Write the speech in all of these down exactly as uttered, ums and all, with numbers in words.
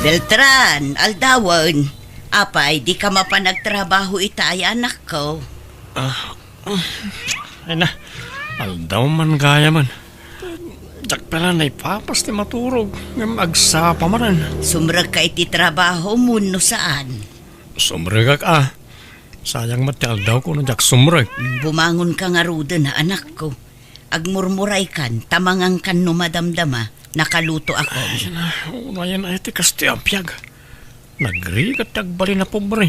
Beltran, aldawen. Apay, di ka mapan agtrabaho ita ay anakko? Ah, ah, ay na, aldaw man gayam. Diak pay la naipapas ti maturog, ngem agsapa manen. Sumrek ka iti trabaho mo no saan? Sumrekak a. Sayang met ti aldaw ko no diak sumrek. Bumangon ka ngaruden, anakko. Agmurmuray kan, ta mangan kan no madamdama, nakaluto ako. Ay, na, unayen ay ti kastoy a biag. Nagrigat ti agbalin a pobre.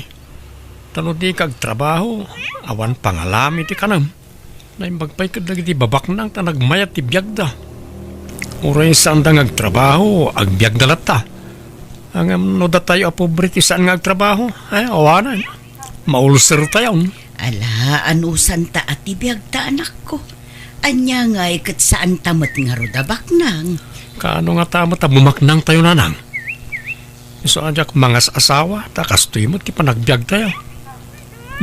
Ta no di ka agtrabaho, awan pangalami ti kanem. Naimbag pay ket dagiti babaknang ta nagmayat ti biagda. Uray saanda nga agtrabaho, agbiagda latta. Ngem no datayo a pobre ti saan nga agtrabaho, ay, awanen. Maulsertayon. Ala, anusanta a ti biagta, anakko. Ania ngay ket saanta met ngarud a baknang? Kaano ngata met a bumaknangtayo, nanang? Isu a diak mangas-asawa, ta kastoy met ti panagbiagtayo.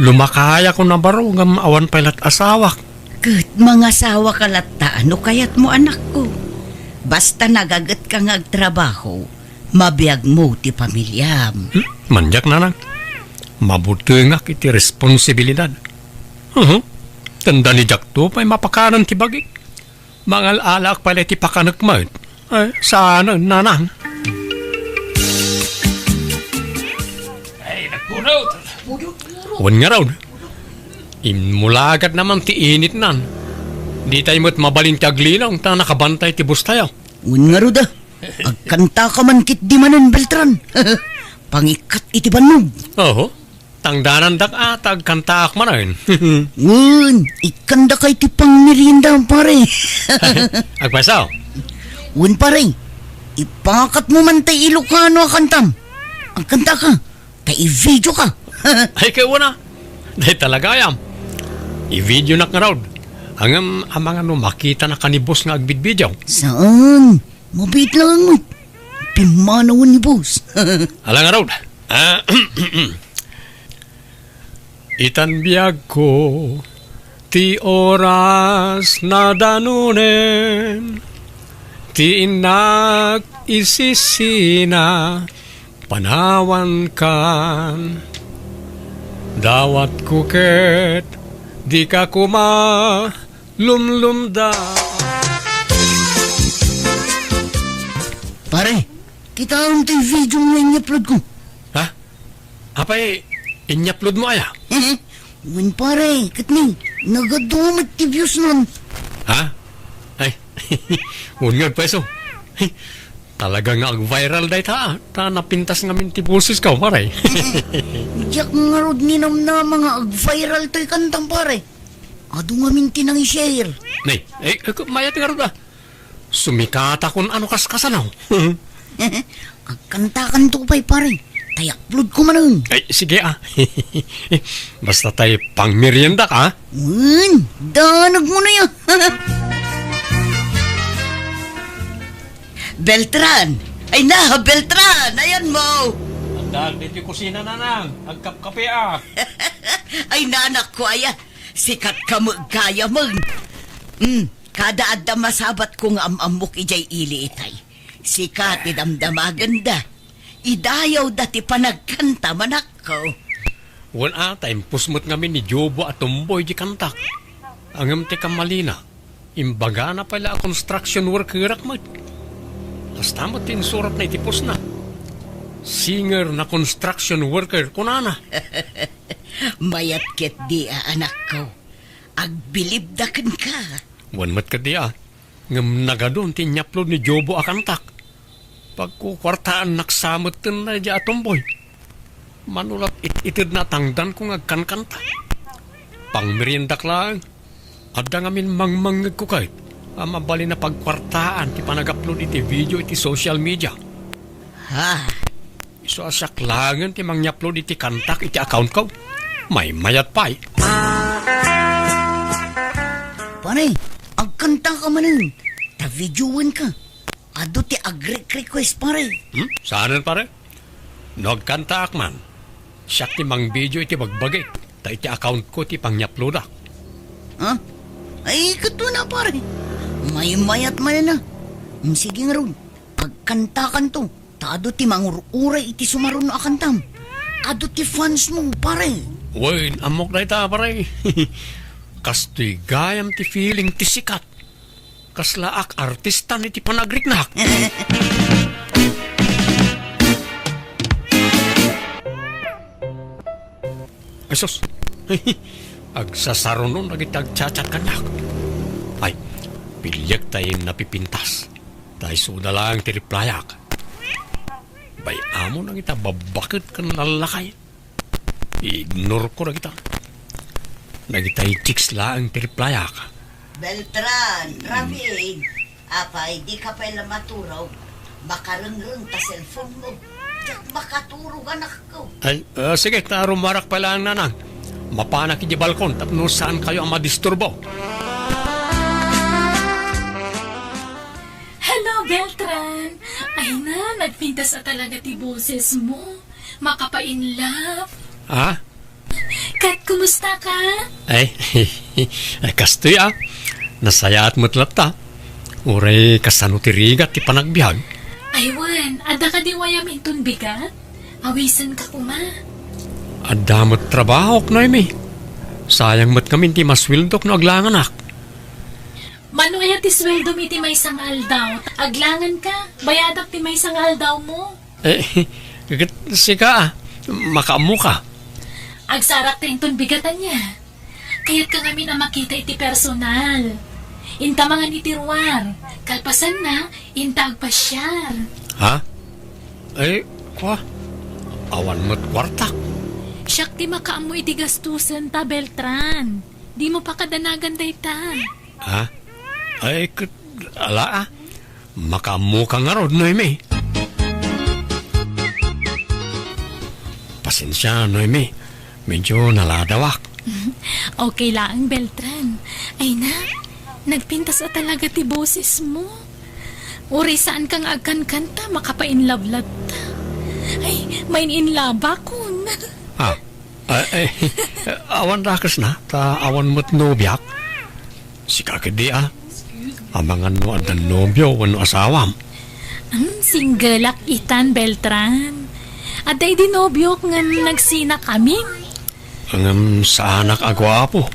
Lumakayakon a baro ngem awan pay lat asawak. Ket mangasawaka latta no kayatmo, anakko. Basta nagagetka nga agtrabaho, mabiagmo ti pamiliam. Hmm? Mandiak, nanang. Mabutengak iti responsibilidad. Uhu. Tanda ni diakto pay mapakanen ti bagik. Mangal-alaak pay la iti pakanek met. Ay, saan, nanang? Ay, nagpurot! Wen ngarud, immulagat naman ti initnan. Ditay met mabalin ti aglinong ta nakabantay ti bustayo. Wen ngarud, a. Agkantaka man ketdi manen, Beltran. Pangikkat iti bannog. Oho. Tangdanandak a ta agkantaak manen. Wen, ikkandaka iti pangmerienda, pare. Agpayso? Wen, pare. Ipakatmo man tay Ilocano a kantam. Agkantaka. Ta i-video ka. Ay, kay wana. Dayta la gayam. I-video nak ngarud. Ngem amangan no makita na ka ni boss nga agbidbidiaw. Saan? Mabiit lang met. Pimmanawen ni boss. Ala ngarud. Ah, itan biagko, ti oras nadanunen, ti innak isisina, panawankan. Dawatko ket dika koma lumlumda. Pare, kitaem ti video nga in-upload ko. Ha? Apay, in-upload mo aya? Wen, pare, ket ni, nagadu met ti views non. Ha? Ay, wen nga agpayso. Talaga nga ag-viral dayta, ah. Ta napintas ngamin ti bosesko, pare. Diak ngarud ninamnama nga ag-viral toy kantam, pare. Adu ngamin ti nang-share. Nay, eh, eh, mayat ngarud, ah. Sumikatakon ano kaskasano. Agkantakanto pay, pare. Ta i-upload ko manen. Ay, sige, ah. Basta tay pangmerienda ka, ah. Wen, danag mo na ya. Beltran! Ay na, Beltran! Ayan mo! Andaan dito'y kusina, nanang. Agkapkape, ah. Ay, nanak ko, aya. Sikat ka mo, gaya mo. Hmm, kada adda masabat ko nga am-ammok idiay ili itay. Sika ti damdamagenda. Idayawda ti panagkanta, manakko. Wen a, ta impus met ngamin ni Jobo a tumboy di kantak. Ngem ti kammalina, imbagana pay la a construction workerak met. Kasta met ti insuratna iti postna. Singer na construction worker, kunana. Mayat ketdi a, anakko. Agbilibda kenka. Wen met ketdi a. Ngem nagadun ti inyapload ni Jobo a kantak. Pagkukuartaannak sa metten daydiay a tumboy. Mano la it-itedna a tangdanko nga agkankanta. Pangmeriendak laeng. Adda ngamin mangmangngegko ket a mabalin a pagkuartaan ti panag-upload iti video iti social media. Ha? Isu a siak laengen ti mangyaplod iti kantak iti accountko. Maymayat pay. Pare, agkantaka manen. Ta videoenka. Adu ti agrek-request, pare. Hmm? Saanen, pare? No agkantaak man, siak ti mangvideo iti bagbagik, ta iti accountko ti pangyaplodak. Ha? Ay, kato na, pare. Maymayat manen a. Hmm, sige ngarud. Agkantakanto. Ta adu ti mangur-uray iti sumaruno a kantam. Adu ti fans mo, pare. Wen, ammok dayta, pare. Kastoy gayam ti feeling ti sikat. Kaslaak artista iti panagriknak. Ay, sus. Agsasaruno dagiti agchat-chat kaniak. Ay, piliek ta napipintas. Ta isuda laeng ti replyak. Bay, amo nang ita babbaket ken lallakay. I-ignore ko dagita. Dagita i-chicks laeng ti replyak. Beltran, Rafael, apay, di ka pay la maturog? Makarengreng ta cellphone mo. Diak makaturog, anakko. Ay, ah, sige, ta rumarak pa lang, nanang. Mapanak iti balkon tapno saan kayo a madisturbo. Hello, Beltran! Ay na, nagpintas a talaga ti boses mo. Makapa-in love. Ha? Kat, kumusta ka? Ay, ay, kastoy, ah. Nasayaat met latta. Uray kasano ti rigat ti panagbiag? Ay, wen, adda kadi wayam inton bigat? Awisen ka koma. Adda met trabahok, Noemi. Sayang met ngamin ti masweldok no aglanganak. Mano aya ti sweldom iti maysa nga aldaw? Aglangan ka, bayadak ti maysa nga aldaw mo. Eh, ket sika, ah, makaammo ka. Agsarak ta inton bigat ania. Kayat ka ngamin a makita iti personal. Inta mangan iti ruar. Kalpasanna, inta agpasiar. Ha? Ay, kwa. Awan met kuartak. Siak ti makaammo iti gastusen ta, Beltran. Dimo pakadanagan dayta. Ha? Ay, ket, ala, ah. Makaammo ka ngarud, Noemi. Pasensia, Noemi. Medyo naladawak. Okay laeng, Beltran. Ay na, nagpintas a talaga ti boses mo. Uray saan ka nga agkankanta, makapa-in love latta. Ay, main-in love akon. Ah, ah, eh, awan dakes na, ta awan met nobiak. Sika ketdi, ah. Amangan no adda nobio wenno asawam. Hmm, singgelak itan, Beltran. Adda idi nobiok ngem nagsinakamin. Ngem saanak a guapo.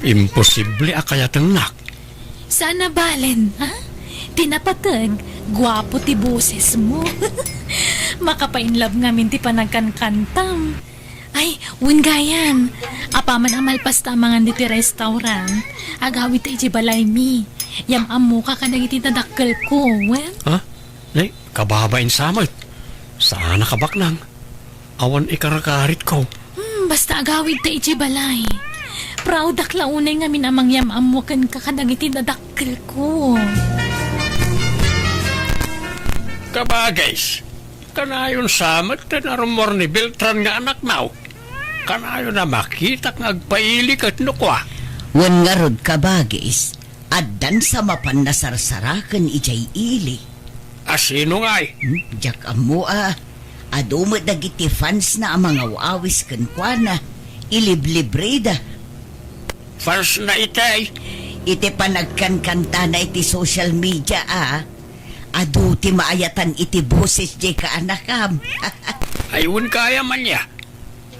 Imposible a kayatengnak. Saan a balen, ha? Ti napateg, guapo ti boses mo. Makapa-in love ngamin ti panagkankantam. Ay, wen gayam. Apaman a malpas ta amangan ditoy restaurant, agawid ta idiay balaymi. Yam-ammoka kadagiti dadakkelko, wen? Ha? Nay, kababain sa met. Saanak a baknang. Awan ikarkaritko. Hmm, basta agawid ta idiay balay. Proudak la unay ngamin a mangyam-ammo kenka kadagiti dadakkelko. Kabagis, kanayon sa met ti narummuar ni Beltran nga anakna. Kanayon a makitak nga agpaili ket no kua. Wen ngarud, kabagis, addan sa mapan nasarsaraken idiay ili. A sino ngay? Hmm, diak ammo a. Adu met dagiti fans na a mangaw-awis kenkuana. Iliblibrida. Fans na itay? Iti panagkankantana iti social media a. Adu ti maayatan iti boses diay kaanakam. Ay, wen gayam ania.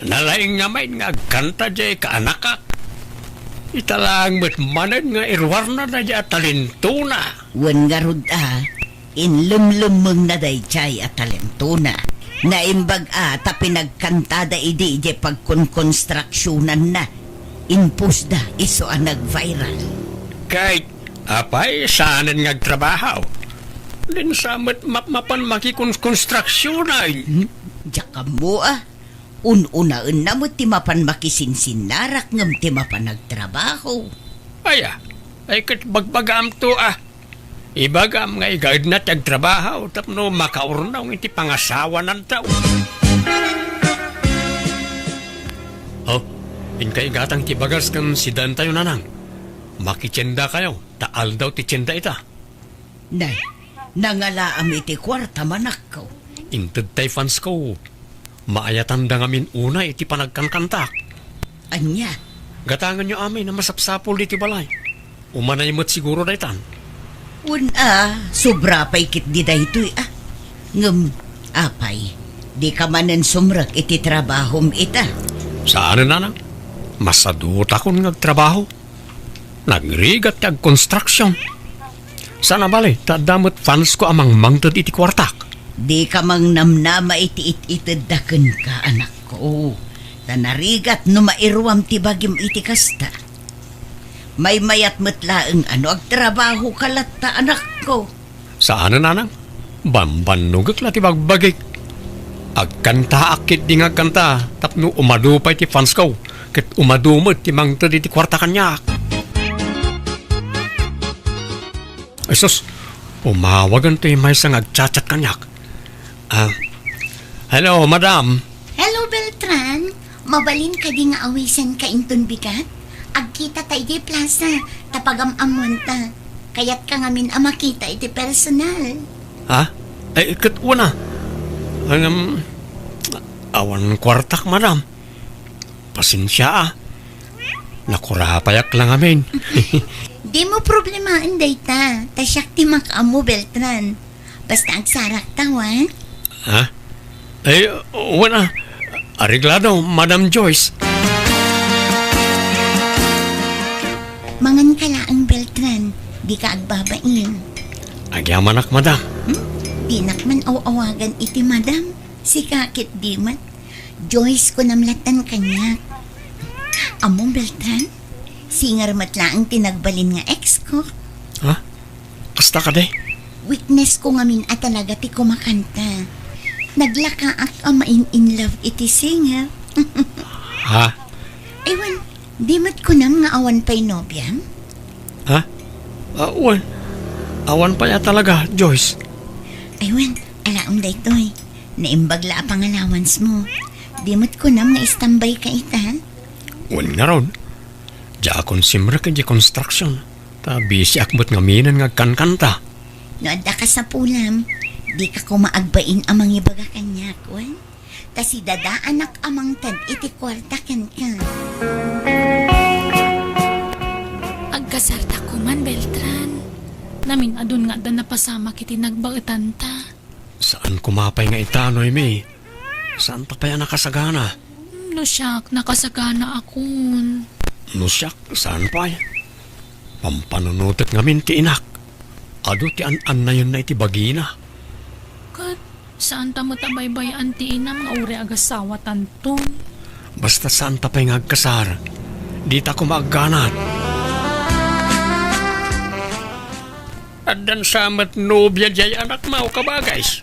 Nalaing nga main nga agkanta diay kaanakak. Ita laeng met manen nga iruarna daydiay a talentona. Wen ngarud a, inlemlemmengna daydiay a talentona. Naimbag a ta pinagkantada idi idiay pagkonkonstruksionanna. Impostda isu a nag-viral. Kay, apay, saanen nga agtrabaho? Dinsa met mapmapan makikonkonstruksionan. Hmm? Diak ammo a. Un-unaenna met ti mapan makisinsinnarak ngem ti mapan agtrabaho. Aya, ay ket bagbagaamto a. Ibagam nga igaedna ti agtrabaho tapno makaurnong iti pangasawananto. Oh, inka igatang ti bagas ken sidaentayo, nanang. Makitiendakayo, ta aldaw ti tienda ita. Nay, nangalaam iti kuartam, anakko. Inted tay fansko. Maayatanda ngamin unay iti panagkankantak. Ania? Gatangenyo amin a masapsapul ditoy balay. Umanay met siguro daytan. Wen a, sobra pay ketdi daytoy a. Ngem, Apay, dika manen sumrek iti trabahom ita? Saanen, nanang. Masadutakon nga agtrabaho. Nagrigat ti agkonstruction. Saan a bale, ta adda met fansko a mangmangted iti kuartak. Dika mangnamnama iti it-itedda kenka, anakko. Ta narigat no mairuam ti bagim iti kasta. Maymayat met laeng a no agtrabahoka latta, anakko. Saanen, nanang. Bambannogek la ti bagbagik. Agkantaak ketdi nga agkanta tapno umadu pay ti fansko, ket umadu met ti mangted iti kuarta kaniak. Ay sus, umawagen toy maysa nga agchat-chat kaniak. Ah, hello, madam. Hello, Beltran. Mabalin kadi nga awisenka inton bigat? Agkitata idiay plaza, ta pagam-ammoanta. Kayatka ngamin a makita iti personal. Ha? Ay, ket wen a. Ngem, awan kuartak, madam. Pasensia a. Nakurapayak la ngamin. Dimo problemaen dayta, ta siak ti makaammo, Beltran. Basta agsarakta, wen? Ha? Ay, wen a. Areglado, Madam Joyce. Manganka laeng, Beltran. Dika agbabain. Agyamanak, madam. Hmm? Dinak man aw-awagan iti madam. Sika ket di met. Joyce, kunam lattan kaniak. Ammom, Beltran? Singer met laeng ti nagbalin nga ex ko. Ha? Kasta kadi? Weakness ko ngamin a talaga ti kumakanta. Naglakaak a main-in love iti singer. Ha? Ay wen, di met kunam nga awan pay nobiam? Ha? Ah, wen. Awan pay a talaga, Joyce. Ay wen, alaem daytoy. Naimbag la a pangalawansmo. Di met kunam nga istambay ka ita? Wen ngarud. Diakon simrek idiay construction. Ta bisiak met ngaminen nga agkankanta. No adda kasapulam, dika koma agbain a mangibaga kaniak, wen? Ta sidadaanak a mangted iti kuarta kenka. Agkasarta koman, Beltran. Namin-adun nga adda napasamak iti nagbaetanta. Saan koma pay nga ita, Noemi. Saanta pay a nakasagana. No siak, nakasaganaakon. No siak, saan pay. Pampanunotek ngamin ti inak. Adu ti an-annayenna iti bagina. Ket saanta met a baybay-an ti inam nga uray agasawatanton. Basta saanta pay nga agkasar, dita koma agganat. Addan sa met nobia diay anakmo, kabagays.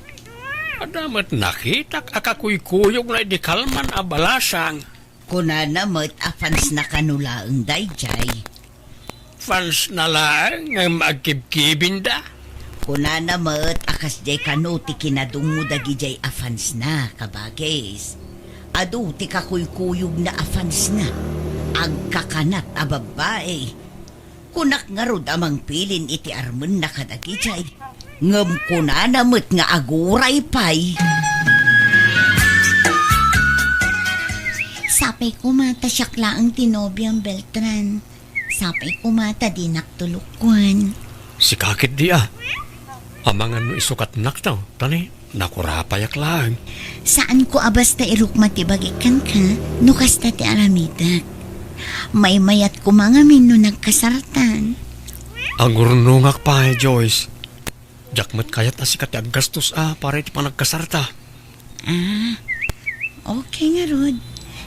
Adda met nakitak a kakuykuyogna idi kalman a balasang. Kunana met a fansna kano laeng daydiay. Fansna laeng ngem agkibkibinda? Kunana met a kasdiay kano ti kinadummo dagidiay a fansna, kabagis. Adu ti kakuykuyogna a fansna. Agkakanat a babbai. Kunak ngarud a mangpilin iti armenna kadagidiay, ngem kunana met nga aguray pay. Sapay koma ta siak laeng ti nobiam, Beltran. Sapay koma ta dinak tulokkuan. Sika ketdi a. Amangan no isukatnak to, tani? Nakurapayak laeng. Saanko a basta irukma ti bagik kenka no kasta ti aramidek. Maymayat koma ngamin no nagkasartan. Agurnongak pay, Joyce. Diak met kayat a sika ti aggastos a para iti panagkasarta. Ah, okay ngarud.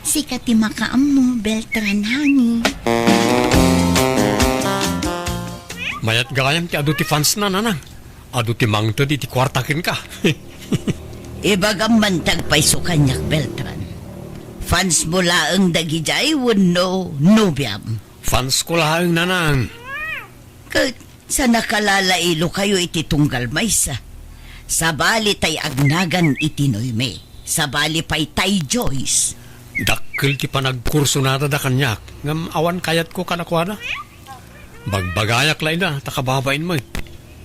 Sika ti makaammo, Beltran, honey. Mayat gayam ti adu ti fansna, nanang. Adu ti mangted iti kuarta kenka. Ibagam man ti agpayso kaniak, Beltran. Fansmo laeng dagidiay wenno nobiam? Fansko laeng, nanang. Ket sa nakalalailo kayo iti tunggal maysa, sabali tay agnagan iti Noemi, sabali pay tay Joyce. Dakkel ti panagkursonada da kaniak, ngem awan kayatko kadakuada. Bagbagayak la ida, ta kababain met.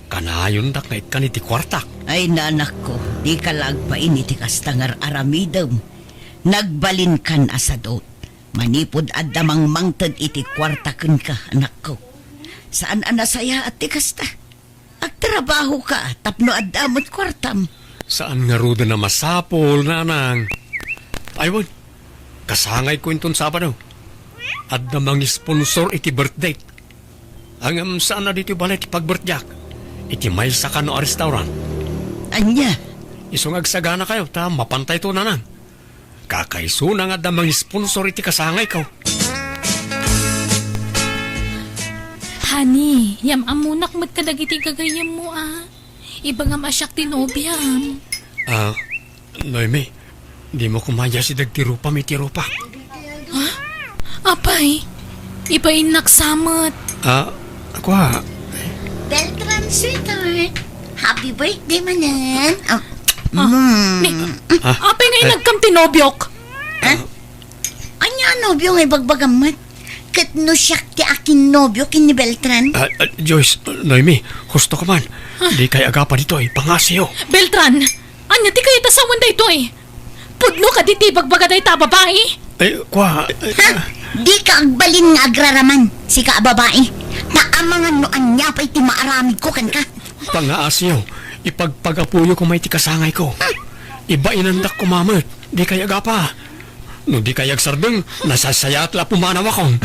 Kanayondak nga ikkan iti kuartak. Ay, nanakko, dika la agbain iti kasta nga ar-aramidem. Nagbalinkan a sadut. Manipud adda mangmangted iti kuarta kenka, anakko. Saan a nasayaat ti kasta. Agtrabahoka tapno adda met kuartam. Saan ngaruden a masapul, Nanang. Ay, wen, kasangayko inton Sabado. Adda mangisponsor iti birthday. Ngem saan a ditoy balay ti pagbirthday-ak. Iti maysa kano a restaurant. Ania? Isu nga agsaganakayo, ta mapantayto, Nanang. Kakaisuna nga adda mangisponsor iti kasangayko. Honey, yam-ammonak met kadagiti gagayyemmo, a. Ibagam a siak ti nobiam. Ah, Noemi, dimo koma iyasideg ti rupam iti rupak. Ha? Apay, ibainnak sa met. Ah, kua. Beltran, sweetheart. Happy birthday manen. Ah, Ah, mm. Ni, Ah, apay nga ay. Inaggam ti nobiok? Ha? Ania a nobio nga ibagbagam met? Ket no siak ti akinnobio ken ni Beltran? Ah, ah, Joyce, Noemi, husto ka man. Ah. Dikay agapa ditoy, pangngasiyo. Beltran, ania ti kayat a sawen daytoy? Pudno kadi ti ibagbaga dayta a babai? Ay, kua. Ha? Dika agbalin nga agraraman, sika a babai. Ta amangan no ania pay ti maaramidko kenka. Pangngasiyo, ipagpagapuyo koma iti kasangayko. Ibainandak koma met, dikay agapa. No dikay agsardeng, nasasayaat la a pumanawakon.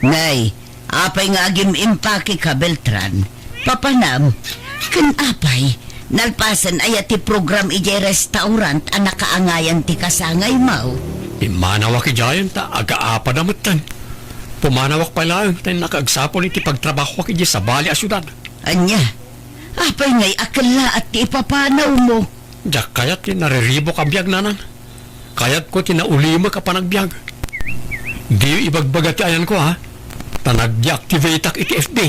Nay, apay nga agim-impakeka, Beltran? Papanam, ken apay, nalpasen aya ti program idiay restaurant a nakaangayan ti kasangaymo? Immanawak idiayen ta agaapada metten. Pumanawak pay laeng ta innak agsapul iti pagtrabahoak idiay sabali a siudad. Ania? Apay ngay a kellaat ti ipapanawmo? Diak kayat ti nariribuk a biag, Nanang. Kayatko ti naulimek a panagbiag. Diyo ibagbaga ti ayanko, ha? Ta nag-deactivateak iti F B.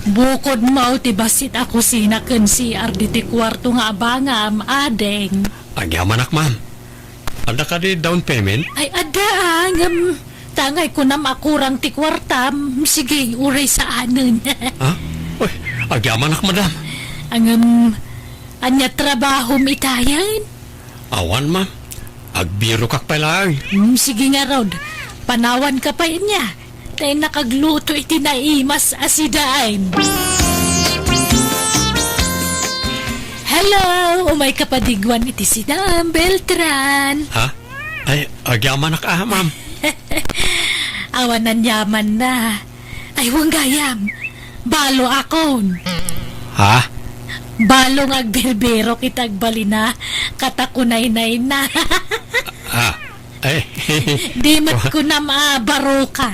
Bukodmo ti bassit a kusina ken C R ditoy kuarto nga abangam, ading. Agyamanak, ma'am. Adda kadi down payment? Ay, adda, ah, ngem, ta ngay kunam a kurang ti kuartam, sige, uray saanen. Ha? Uy, agyamanak, madam. Ngem, ania trabahom itayen? Awan, ma'am. Agbirokak pay laeng. Hmm, sige ngarud. Panawanka pay ania. Ta innak agluto iti naimas a sidaem. Hello! Umayka padigwan iti sidaem, Beltran. Ha? Ay, agyamanak a, ma'am. Awan aniamanna. Ay, wen gayam. Baloakon. Ha? Balo nga agbirbirok iti agbalina, ket kunaynayna. Ha? Ay. Di met kunam a baroka.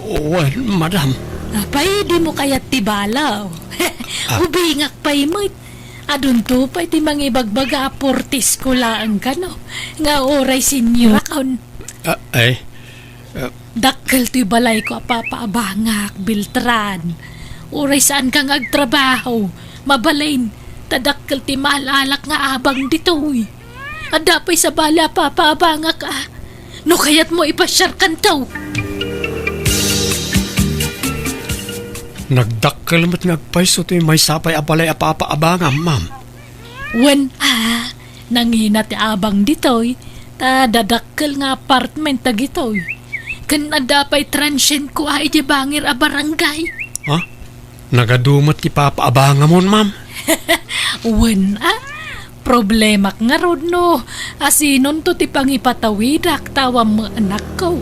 Wen, madam. Apay, dimo kayat ti balo? Ah. Ubingak pay met. Adunto pay ti mangibagbaga a portisko laeng kano nga uray seniorakon. Ah, ay. Ah. Dakkel ti balayko a papaabangak, Beltran. Uray saanka nga agtrabaho, mabalin, ta dakkel ti maal-alak nga abang ditoy. Adda pay sabali a papaabangak a. No kayatmo ipasiarkanto. Nagdakkel met nga agpayso ti maysa pay a balay a papaabangam, ma'am. Wen a, nangina ti abang ditoy, ta dadakkel nga apartment dagitoy. Ken adda pay transientko a iti bangir a barangay. Ha? Nagadu met ti papaabangamon, ma'am? Wen a, problemak ngarud no asinonto ti pangipatawidak ta awan met anakko.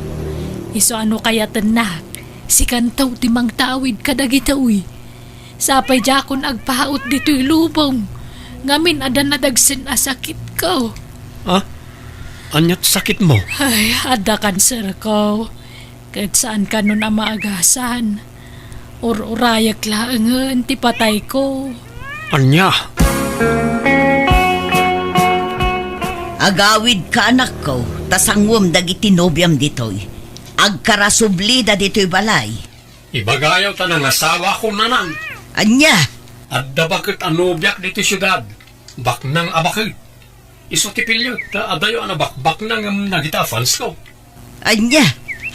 Isu a no kayatennak, sikanto ti mangtawid kadagitoy. Sapay diakon agpaut ditoy lubong, ngamin adda nadagsen a sakitko. Ha? Ania ti sakitmo? Ay, adda kanserko. Ket saan kanon a maagasan. Ur-urayek laengen ti patayko. Ania? Agawidka, anakko, ta sanguem dagiti nobiam ditoy. Agkarasublida ditoy balay. Ibagayo ta nangasawakon, nanang. Ania? Adda baket a nobiak ditoy siudad. Baknang a baket. Isu ti pilyo, ta adayo a nabakbaknang ngem dagita a fansko. Ania?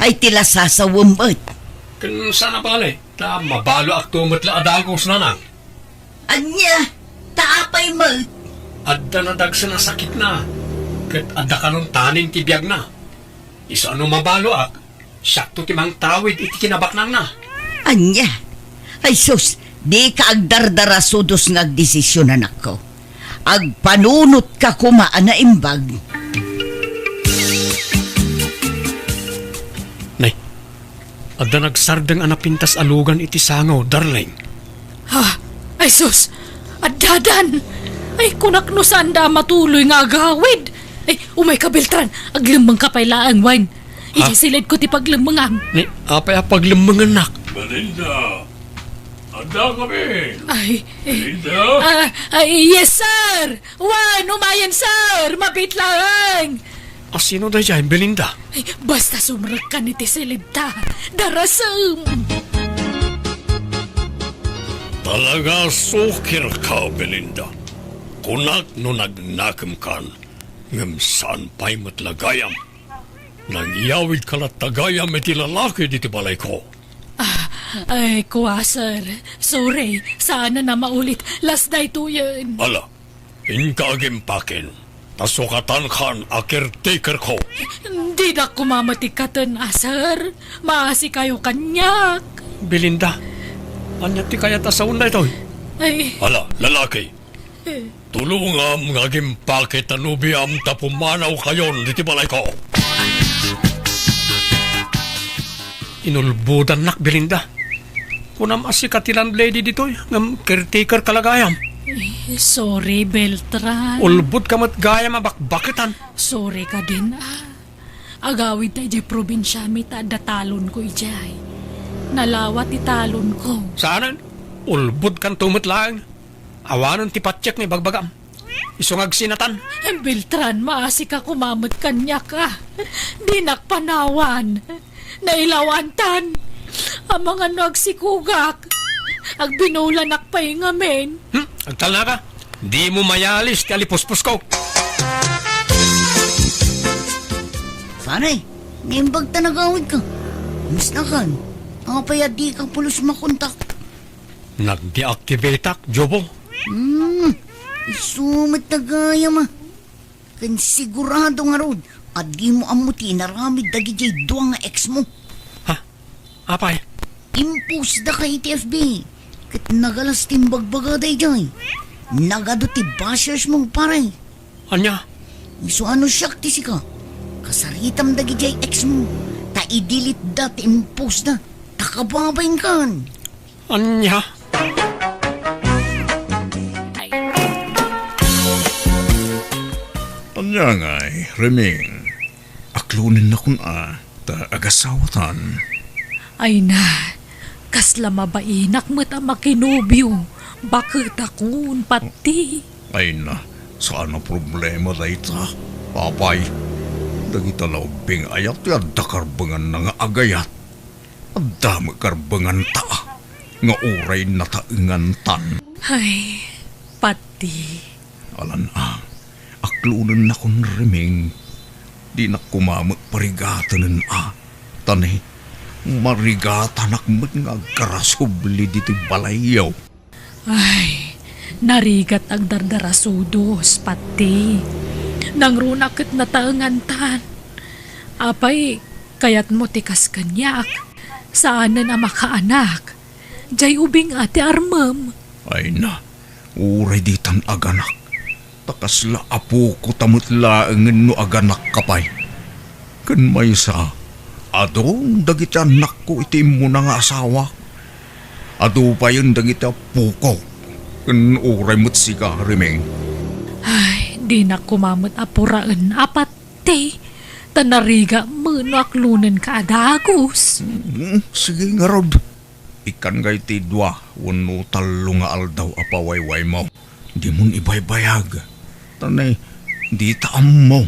Ay ti lasasawem met. Ken saan a bale, ta mabaloakto met la a dagus, nanang. Ania? Ta apay met? Adda nadagsen a sakitna, ket adda kanon tanin ti biagna. Isu a no mabaloak, Siakto ti mangtawid iti kinabaknangna. Ania? Ay sus, dika agdardarasudos nga agdesisyon, anakko. Agpanunotka koma a naimbag. Nay, adda nagsardeng a napintas a lugan iti sango, darling. Ha? Ay sus! Addadan! Ay, kunak no saanda a matuloy nga agawid! Ay, umayka, Beltran! Aglemmengka pay laeng, wen. Ha? Idiay silidko ti paglemmengam. Ni, apay a paglemmengennak? Belinda! Adda kami! Ay, eh, Belinda? Ah, ay, yes, sir! Wen, umayen, sir! Mabiit laeng! A sino daydiay, Belinda? Ay, basta sumrekkan iti silidta. Darasem! Talaga a sukirka, Belinda. Kunak no nagnakemkan, ngem saan pay met la gayam. Nangiyawidka latta gayam iti lalaki ditoy balayko. Ah, ay, kua, sir. Sorry, saanen a maulit. Last daytoyen. Ala, inka agimpakin, ta sukatankan a caretakerko. Dinak koma met ikkaten a, sir. Maasikayo kaniak. Belinda, ania ti kayat a saon daytoy? Ay. Ala, lalaki, eh, tulongam nga agimpake ta nobiam ta pumanawkayon ditoy balayko. Inulbodannak, Belinda. Kunam a sika ti landlady ditoy, ngem caretakerka la gayam. Eh, sorry, Beltran. Ulbodka met gayam a bakbaketan. Sorry kadin, ah. Agawidta idiay probinsiami ta adda talonko idiay. Nalawa ti talonko. Saanen? Ulbodkanto met laeng. Awanen ti patiek nga ibagbagam. Isu nga agsinatan. Beltran, maasika koma met kaniak, a. Dinak panawan. Nailawantan. Amangan no agsikogak. Agbinulanak pay ngamin. Hmm? Agtalnaka? Dimo mayalis ti alipuspusko. Pare, naimbag ta nagawidka. Kamustakan? Apay a dika pulos makontak? Nagdeactivateak, Jobo. Hmm, isu met ta gayam a. Ken sigurado ngarud a dimo ammo ti inaramid dagidiay dua nga ex mo. Ha? Apay? Impost daka iti F B, ket nagalas ti imbagbaga daydiay. Nagadu ti bashers mo, pare. Ania? Isu a no siak ti sika, kasaritam dagidiay ex mo, ta i-delete da ti impost da, ta kababainkan. Ania? Ania ngay, Reming? Aklonennakon a, ta agasawatan. Ay na, kasla mabainak met a makinobio, baketakon, pati. Ay na, saan a problema dayta, apay. Dagita la ubbing ayat ti adda karbenganna nga agayat. Adda met karbenganta nga uray nataengantan. Ay, pati. Alan a, aklonennakon, Reming. Dinak koma met parigatenen a, ta ni, marigatanak met nga agkarasubli ditoy balayyo. Ay, narigat agdardarasudos, pati. Nangruna ket nataengantan. Apay, kayatmo ti kas kaniak? Saanen a makaanak. Jay ubing a ti armem. Ay na, uray ditan aganak. Ta kasla apokota met laengen no aganakka pay. Ken maysa, adu dagiti annakko iti immuna nga asawa. Adu payen dagiti appoko. Ken uray met sika, Reming. Ay, dinak koma met a puraen a pati. Ta narigat met no aklonenka a dagus. Hmm, sige ngarud. Ikkan ngay ti dua wenno tallo nga aldaw a pawaywaymo. Dimon ibaybayag. Ta ni, dita ammo.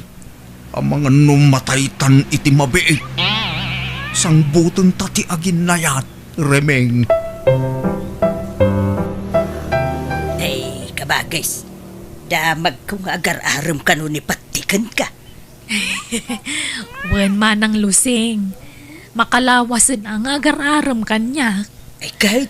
Amangan no mataytan iti mabiit. Sangbutenta ti aginnayat, Reming. Ay, kabagis. Damagko nga agar-arem kano ni Patti kenka. Wen, Manang Lusing, makalawasen a nga agar-arem kaniak. Ay, ket,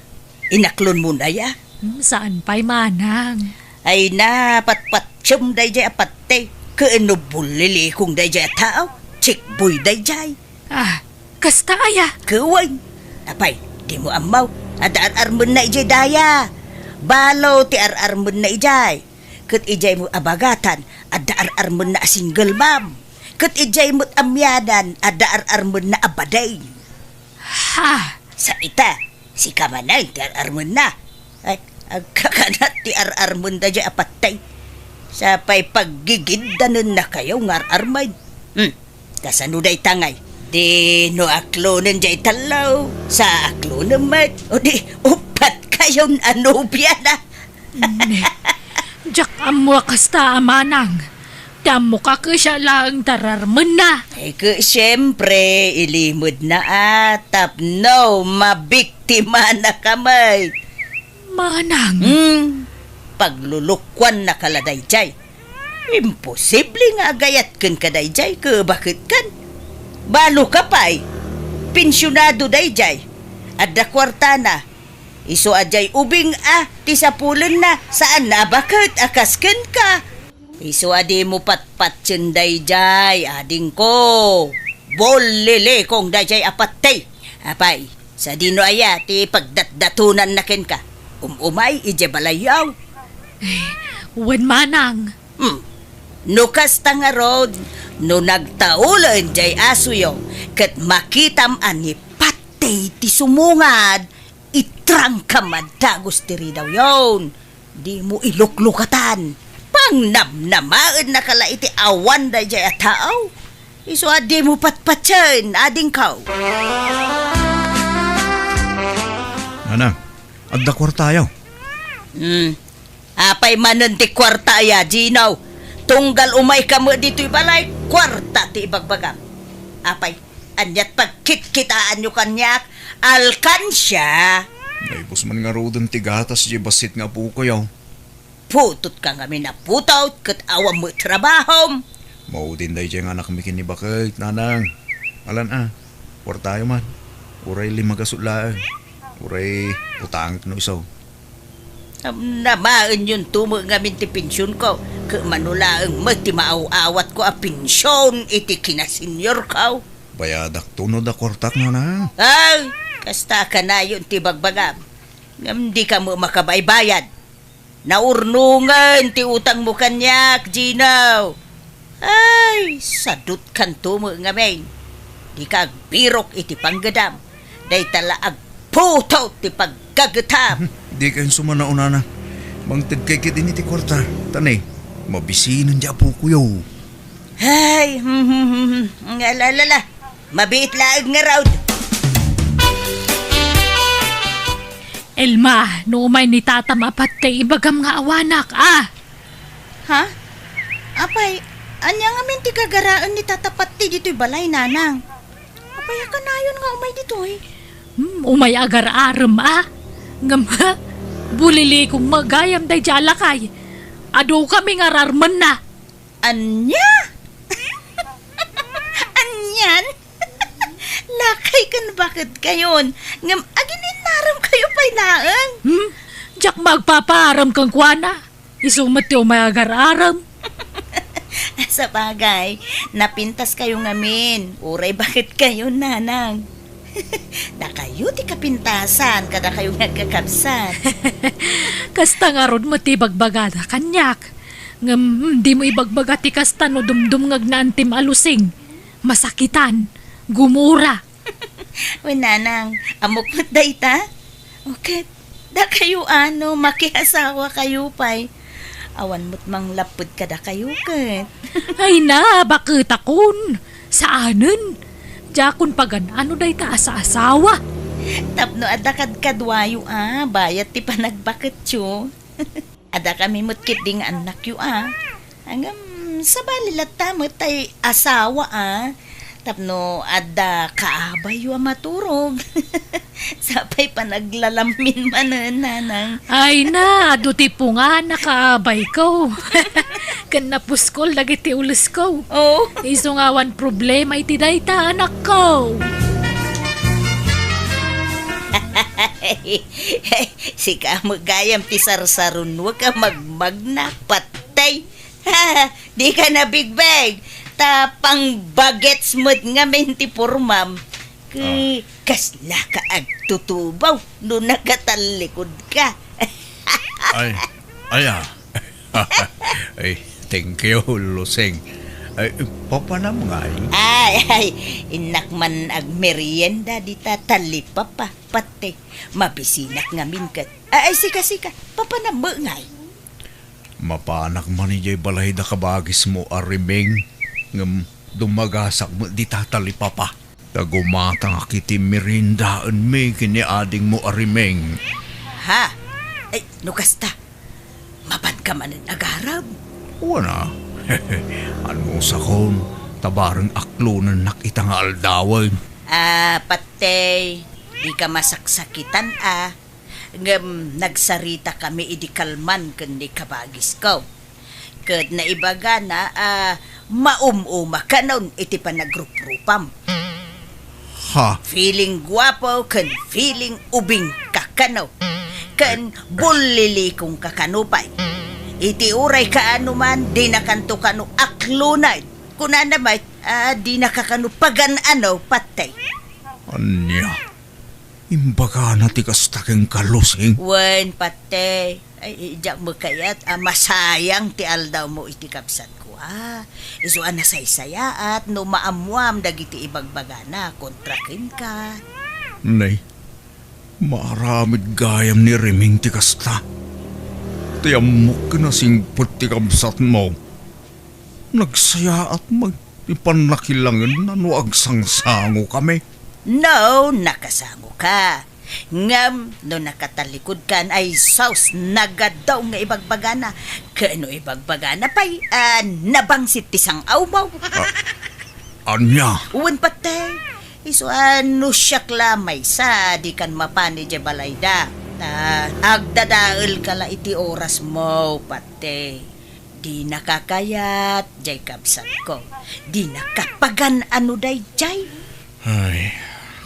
inaklonmon aya? Hmm, saan pay, Manang. Ay na, patpatiem daydiay a Patti. Ken no bullilikong daydiay a tao, chickboy daydiay. Ah, Kasta aya? Wen. Apay, dimo ammo? Adda ar-armenna idiay daya. Balo ti ar-armenna idiay. Ket idiay met a bagatan, adda ar-armenna a single mom. Ket idiay met a mianan, adda ar-armenna a bading. Ha? Sa ita, sika manen ti ar-armenna. Ay, agkakanat ti ar-armen daydiay a patay. Sapay paggigiddanennakayo nga ar-armen. Hmm. Kasano dayta ngay? Di no aklonen diay tallo, sa aklonen met, o di uppat kayon a nobiana. Ne, diak ammo a kasta a manang. Ti ammok a kasta laeng ti ar-armenna. Ay, ket siempre, ilimedna a tapno mabiktimanaka met. Manang. Hmm, paglulukuannaka la daydiay. Imposible nga agayat kenka daydiay, ket baket kan? Baloka pay. Pensionado daydiay. Adda kuartana. Isu a diay ubing a ti sapulenna, saan a baket a kas kenka. Isu a dimo patpatien daydiay, adingko. Bullilikong daydiay a patay. Apay, sadino aya ti pagdatdatonanna kenka? Um-umay idiay balayyo. Eh, wen manang. Hmm. No kasta ngarud, no nagtaulen diay asuyo, ket makitam a ni patay ti sumungad, itrangkam a dagus ti ridawyon. Dimo iluklukatan. Pangnamnamaennaka la iti awan daydiay a tao. Isu a dimo patpatien, adingko. Nanang, adda kuartayo? Hmm. Apay manen ti kuarta aya, Gino? Tunggal umayka met ditoy balay, kuarta ti ibagbagam. Apay, aniat pagkitkitaanyo kaniak? Alkansia! Naibus man ngaruden ti gatas diay bassit nga apokoyo. Putotka ngamin a putot ket awan met trabahom. Maudin daydiay nga anakmi ken ni baket, nanang. Alan a, kuartayo man. Uray lima gasut laeng. Uray utangek no isu. Am, namaenyonto met ngamin ti pensionko, ket mano laeng met ti maaw-awatko a pension iti kinaseniorko. Bayadakto no adda kuartak, nanang. Ay, kasta a kanayon ti bagbagam. Ngem dika met makabaybayad. Naurnongen ti utangmo kaniak, Gino. Ay, sadutkanto met ngamin. Dika agbirok iti panggedam. Dayta la agputot ti paggagetam. Dika insumanaw, nanang. Mangtedkay ketdin iti kuarta. Ta ne, mabisinen diay apokoyo. Ay, hmm, hmm, hmm, hmm. Nga, la, la, la. Mabiit laeng ngarud. Elma, no umay ni tatam a patay, ibagam nga awanak, a? Ha? Apay, ania ngamin ti gagaraen ni tata patay ditoy balay, nanang? Apay a kanayon nga umay ditoy? Hmm, umay agar-arem, a? Ngem, ha? Bulilikong met gayam daydiay a lakay. Adu kami nga ar-armenna. Ania? Anian? Lakay ken baket kayon, ngem agin-innarem kayo pay laeng. Hmm? Diak magpapaarem kenkuana. Isu met ti umay agar-arem. Sabagay, napintas kayo ngamin. Uray baket kayo, nanang. Dakayo ti kapintasan, kadakayo nga agkakabsat. Kasta ngarud met ti ibagbagada kaniak. Ngem, mm, dimo ibagbaga ti kasta no dumdumngegna antim a lusing, masakitan, gumura. Wen, nanang, ammok met dayta? O ket, dakayo a no, makiasawa kayo pay. Awan met manglapped kadakayo ket. Ay na, baketakon. Saanen. Diakon pagan-ano dayta a saasawa. Tapno adda kadkaduayo a, bayat ti panagbaketyo. Adda kami met ketdi nga annakyo a. Ngem, sabali latta met tay asawa a. Tapno adda kaabayyo a maturog. Sapay panaglalammin manen, nanang. Ay na, adu ti pungan a kaabayko. Ken napuskol dagiti ulesko. Oh. Isu nga awan problema iti dayta, anakko. Sika met gayam ti sarsarunoek a magmagna, patay. Dika nabigbeg, ta pangbagets met ngamin ti pormam. Ket kaslaka agtutubaw no nakatallikudka. Ay, ay, ah. Ay, thank you, Lusing. Ay, papanam ngay? Ay, ay, innak man agmerienda dita talipapa, pati. Mabisinak ngamin ket. Ay, ay, sika, sika, papanam met ngay? Mapanak man idiay balayda kabagismo a Riming, ngem dumagasak met dita talipapa. Ta gumatangak iti meriendaenmi ken ni adingmo a Riming. Ha? Ay, no kasta, mapanka manen agarem? Wen a. Anusakon, ta bareng aklonennak ita nga aldawen. Ah, patey, dika masaksakitan a. Ngem nagsaritakami idi kalman ken ni kabagisko. Ket naibagana a maum-uma kanon iti panagruprupam. Ha? Feeling guapo ken feeling ubing ka kano. Ken bullilikong ka kano pay. Iti uray kaano man, dinakanto kano aklonen. Kunana met, a, dinaka kano pagan-ano, patey. Ania? Imbagana ti kasta kenka, Lusing? Wen, patey. Ay, diak met kayat a masayang ti aldawmo iti kabsatko, a. Isu a nasaysayaat no maammoam dagiti ibagbagana kontra kenka. Nay, maaramid gayam ni Riming ti kasta. Ti ammok ken nasingpet ti kabsatmo. Nagsayaat met ti pannakilangenna no agsangsangokami. No, nakasangoka. Ngem no nakatalikudkan, ay sus, nagadaw nga ibagbagana. Ken no ibagbagana pay, a, nabangsit ti sang-awmo. A, ania? Wen, patey. Isu a no siak la maysa, dikan mapan idiay balayda. Ta agdadaelka la iti orasmo, patey. Dinaka kayat, jay kabsatko. Dinaka pagan-ano dayjay. Ay,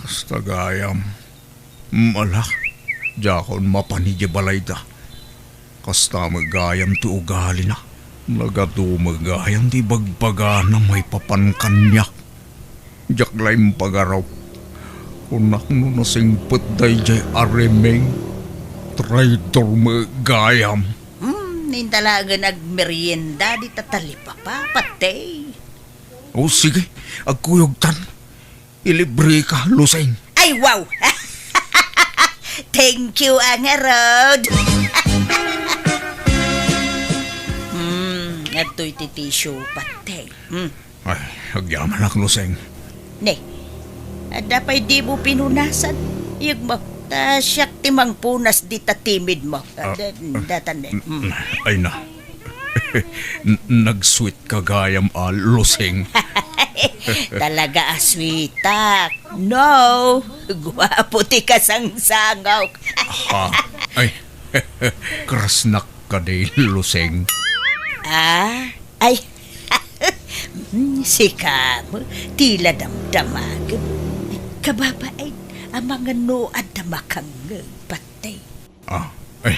kasta gayam. Ala, diakon mapan idiay balayda. Kasta met gayam ti ugalina. Nagadu met gayam ti ibagbagana maipapan kaniak. Diak la impagarup. Kunak no nasingpet dayjay a Riming. Traidor met gayam. Hmm, inta laengen agmerienda dita talipapa, patey. O, sige, agkuyogtan. Ilibreka, Lusing. Ay, wow! Thank you, a ngarud. Hmm, adtoy ti tissue, patey. Hmm. Ay, agyamanak, Lusing. Ne, adda pay dimo pinunasan? Iyegmo, ta siak ti mangpunas dita timidmo. Ah, ah, datan, ne. Mm. Ay na. N-, nag-sweet ka gayam a, Lusing. Talaga a sweetak. No, guapo ti kasangsangaw. Ha? Ay, krasnak kadi, Lusing. Ah, ay. Hmm, sika met, tila damdamagem. Kababain, amangan no adda makangngeg, patey. Ah, ay,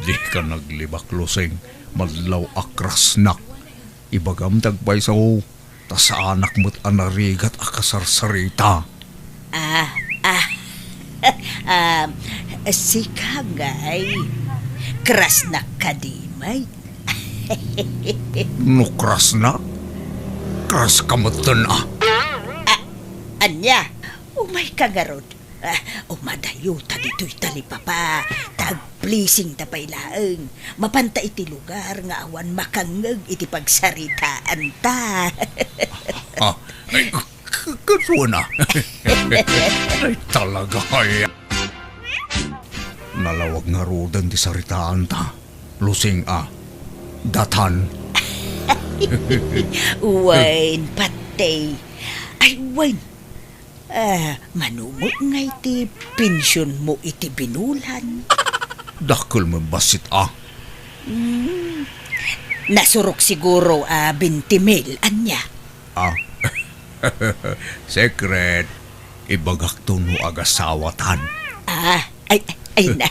dika naglibak, Lusing. Madlaw a krasnak. Ibagam ti agpayso, ta saanak met a narigat a kasarsarita. Ah, ah. Ah, sika ngay. Krasnak kadi met. No krasnak? Kraska metten a. Ah, ania? Umayka ngarud. Ah, umadayota ditoy talipapa. Ta agpleasingta pay laeng. Mapanta iti lugar nga awan makangngeg iti pagsaritaanta. Ah, ay, K-, kasuana. Ay, talaga, ay. Nalawag ngaruden ti saritaanta. Lusing a. Datan. Wen, patey. Ay, wen. Ah, mano met ngay ti pensionmo iti binulan? Dakkel met bassit a. Hmm. Nasurok siguro a twenty mil, ania? Ah. Secret. Ibagakto no agasawatan. Ah, ay, ay na.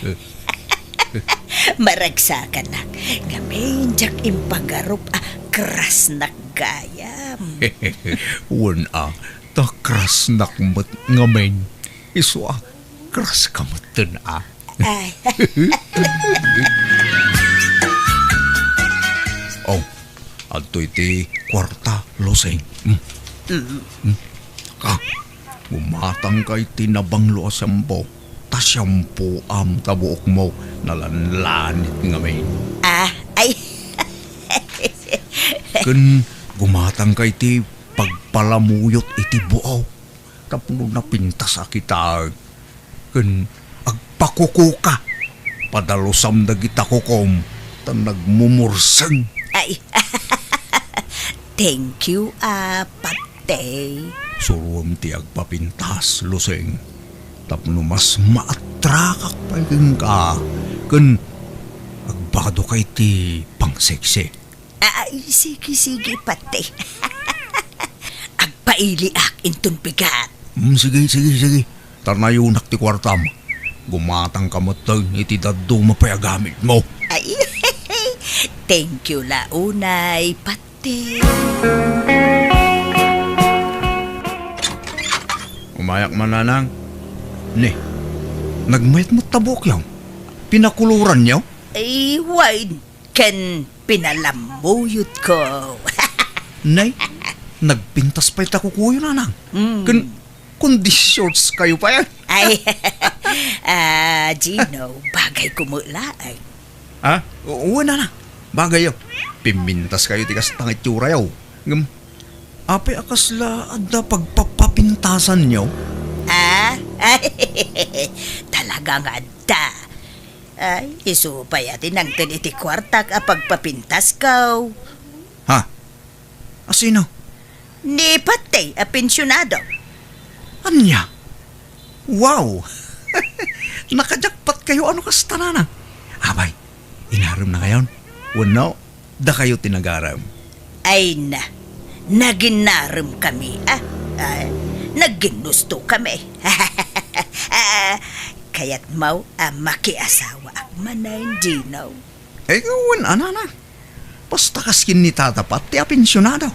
Maragsakanak. Ngamin, diak impagarup a krasnak gayam. Wen a, Ta krasnak met ngamin. Isu a, kras ka metten a. Ay. Oh, adtoy ti kuarta, Lusing. Hmm. Mm. Hmm. Ah, gumatangka iti nabanglo a shampoo. Ta shampooam ta buokmo nalanlanit ngamin. Ah, ay. Ken gumatangka iti pagpalamuyot iti buaw tapno napintas a kitaek. Ken agpakukuka. Padalusam dagita kukom ta nagmumurseng. Ay. Thank you, a, Patey. Suroem ti agpapintas, Lusing. Tapno mas maatrakak pay kenka, ken agbadoka iti pangseksi. Ay, sige, sige, Patey. Agpailiak inton bigat. Mm, sige, sige, sige. Tarnayonak ti kuartam. Gumatangka metten iti dadduma pay a gamitmo. Ay, thank you la unay, Patey. Umayak man, Nanang. Ni, nagmayat met ta buokyo? Pinakuluranyo? Ay, wen, ken pinalamuyotko. Nay, nagpintas pay ta kukuyo, Nanang. Mm. Ken, kundi shorts kayo pay. Ay, ah, Gino, bagay ko met laeng. Ha? O, wen, Nanang. Bagayyo. Pimmintas kayo ti kasta nga itsurayyo. Ngem, apay a kasla adda pagpapapintasanyo? Ah? Talaga nga adda. Ay, isu pay a ti nangted iti kuartak a pagpapintasko. Ha? A sino? Ni Patey a pensionado. Ania? Wow! Nakajakpat kayo ano kasta, Nanang. Abay, inarem na kayon? Wenno, dakayo ti nagarem? Ay na, naginarem kami, ah. Ah, nagginnusto kami. Ah, kayat mo a makiasawaak manen, Gino? Ay, wen, Nanang. Basta kas ken ni Tata Pat ti apensionado.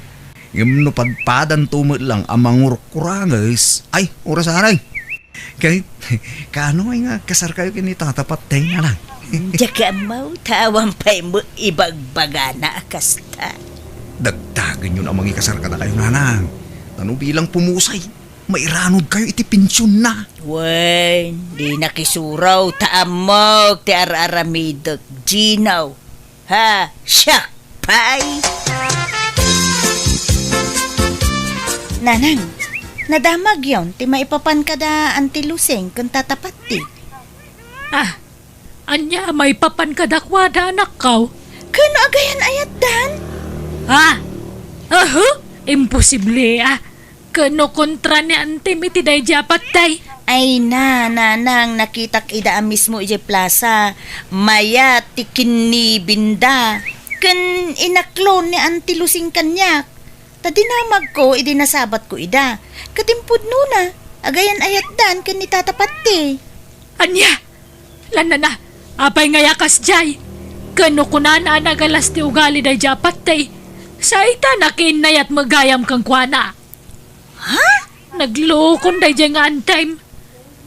Ngem no padpadanto met lang a mangurkuranges, ay, oras aray. Kay, kaano nga kasarkayo ken ni Tata Pat, Nanang? Diak ammo, ta awan pay met ibagbagana a kasta. Dagdagenyon a mangikasar kadakayo, Nanang. Ta no bilang pumusay, mairanod kayo iti pensionna. Wen, di nakisuraw ta ammok ti ar-aramidek, Gino. Ha, siak pay. Nanang, nadamagyon ti maipapan kada Auntie Lusing ken Tata Patti. Ah, ania a maipapan kadakuada, anakko? Ken no agayan-ayatdan? Ah, aha, imposible, ah. Ken no kontra ni Antem iti daydi a patay? Ay na, Nanang, nakitak ida a mismo idiay plasa. Mayat ti kinnibinda. Ken inaklon ni Auntie Lusing kaniak. Ta dinamagko idi nasabatko ida. Ket impudnona, agayan-ayatdan ken ni Tata Patti. Ania? Lanana, apay nga kasdiay? Ken no kunana a nagalas ti ugali daydi a patay, sa ita nakiinnayat met gayam kenkuana. Ha? Naglukon daydi nga Antem.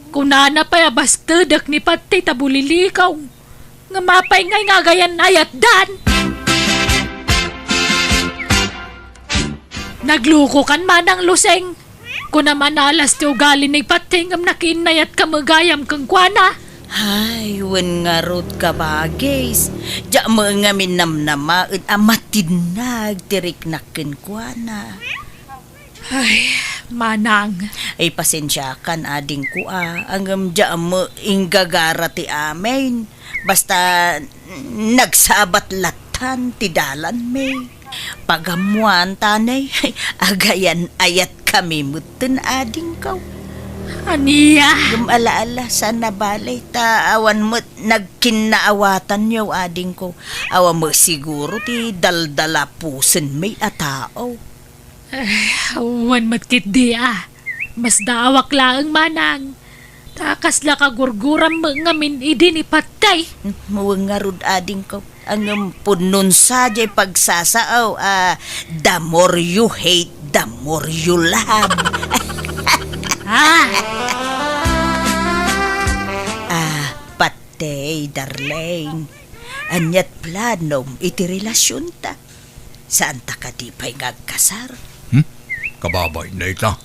Kunana pay a bastedek ni Patti ta bulilikaw. Ngem apay ngay nga agayan-ayatdan? Naglukokan, Manang Lusing. Kunam a nalas ti ugali ni Patti ngem nakiinnayatka met gayam kenkuana. Ay, wen ngarud, kabagis. Diak met ngamin namnamaen a matinnag ti riknak kenkuana. Ay, Manang. Ay, pasensiakan, adingko, a. Ngem diak met inggagara ti amin. Basta, nagsabat lattan ti dalanmi. Pagammoan ta, ne, agayan-ayatkami metten, adingko. Ania? Ngem ala-ala, saan a bale, ta awan met nagkinnaawatanyo, adingko. Awan met siguro ti daldalapusenmi a tao. Eh, wen met ketdi, a. Masdaawak laeng, Manang. Ta kasla kagurguram met ngamin idi ni Patti. Wen ngarud, adingko. Ngem punnon sadiay pagsasao a, "The more you hate, the more you love." Ah! Ah, patey, darling. Ania't planom iti relasionta? Saanta kadi pay nga agkasar? Hmm? Kababain dayta.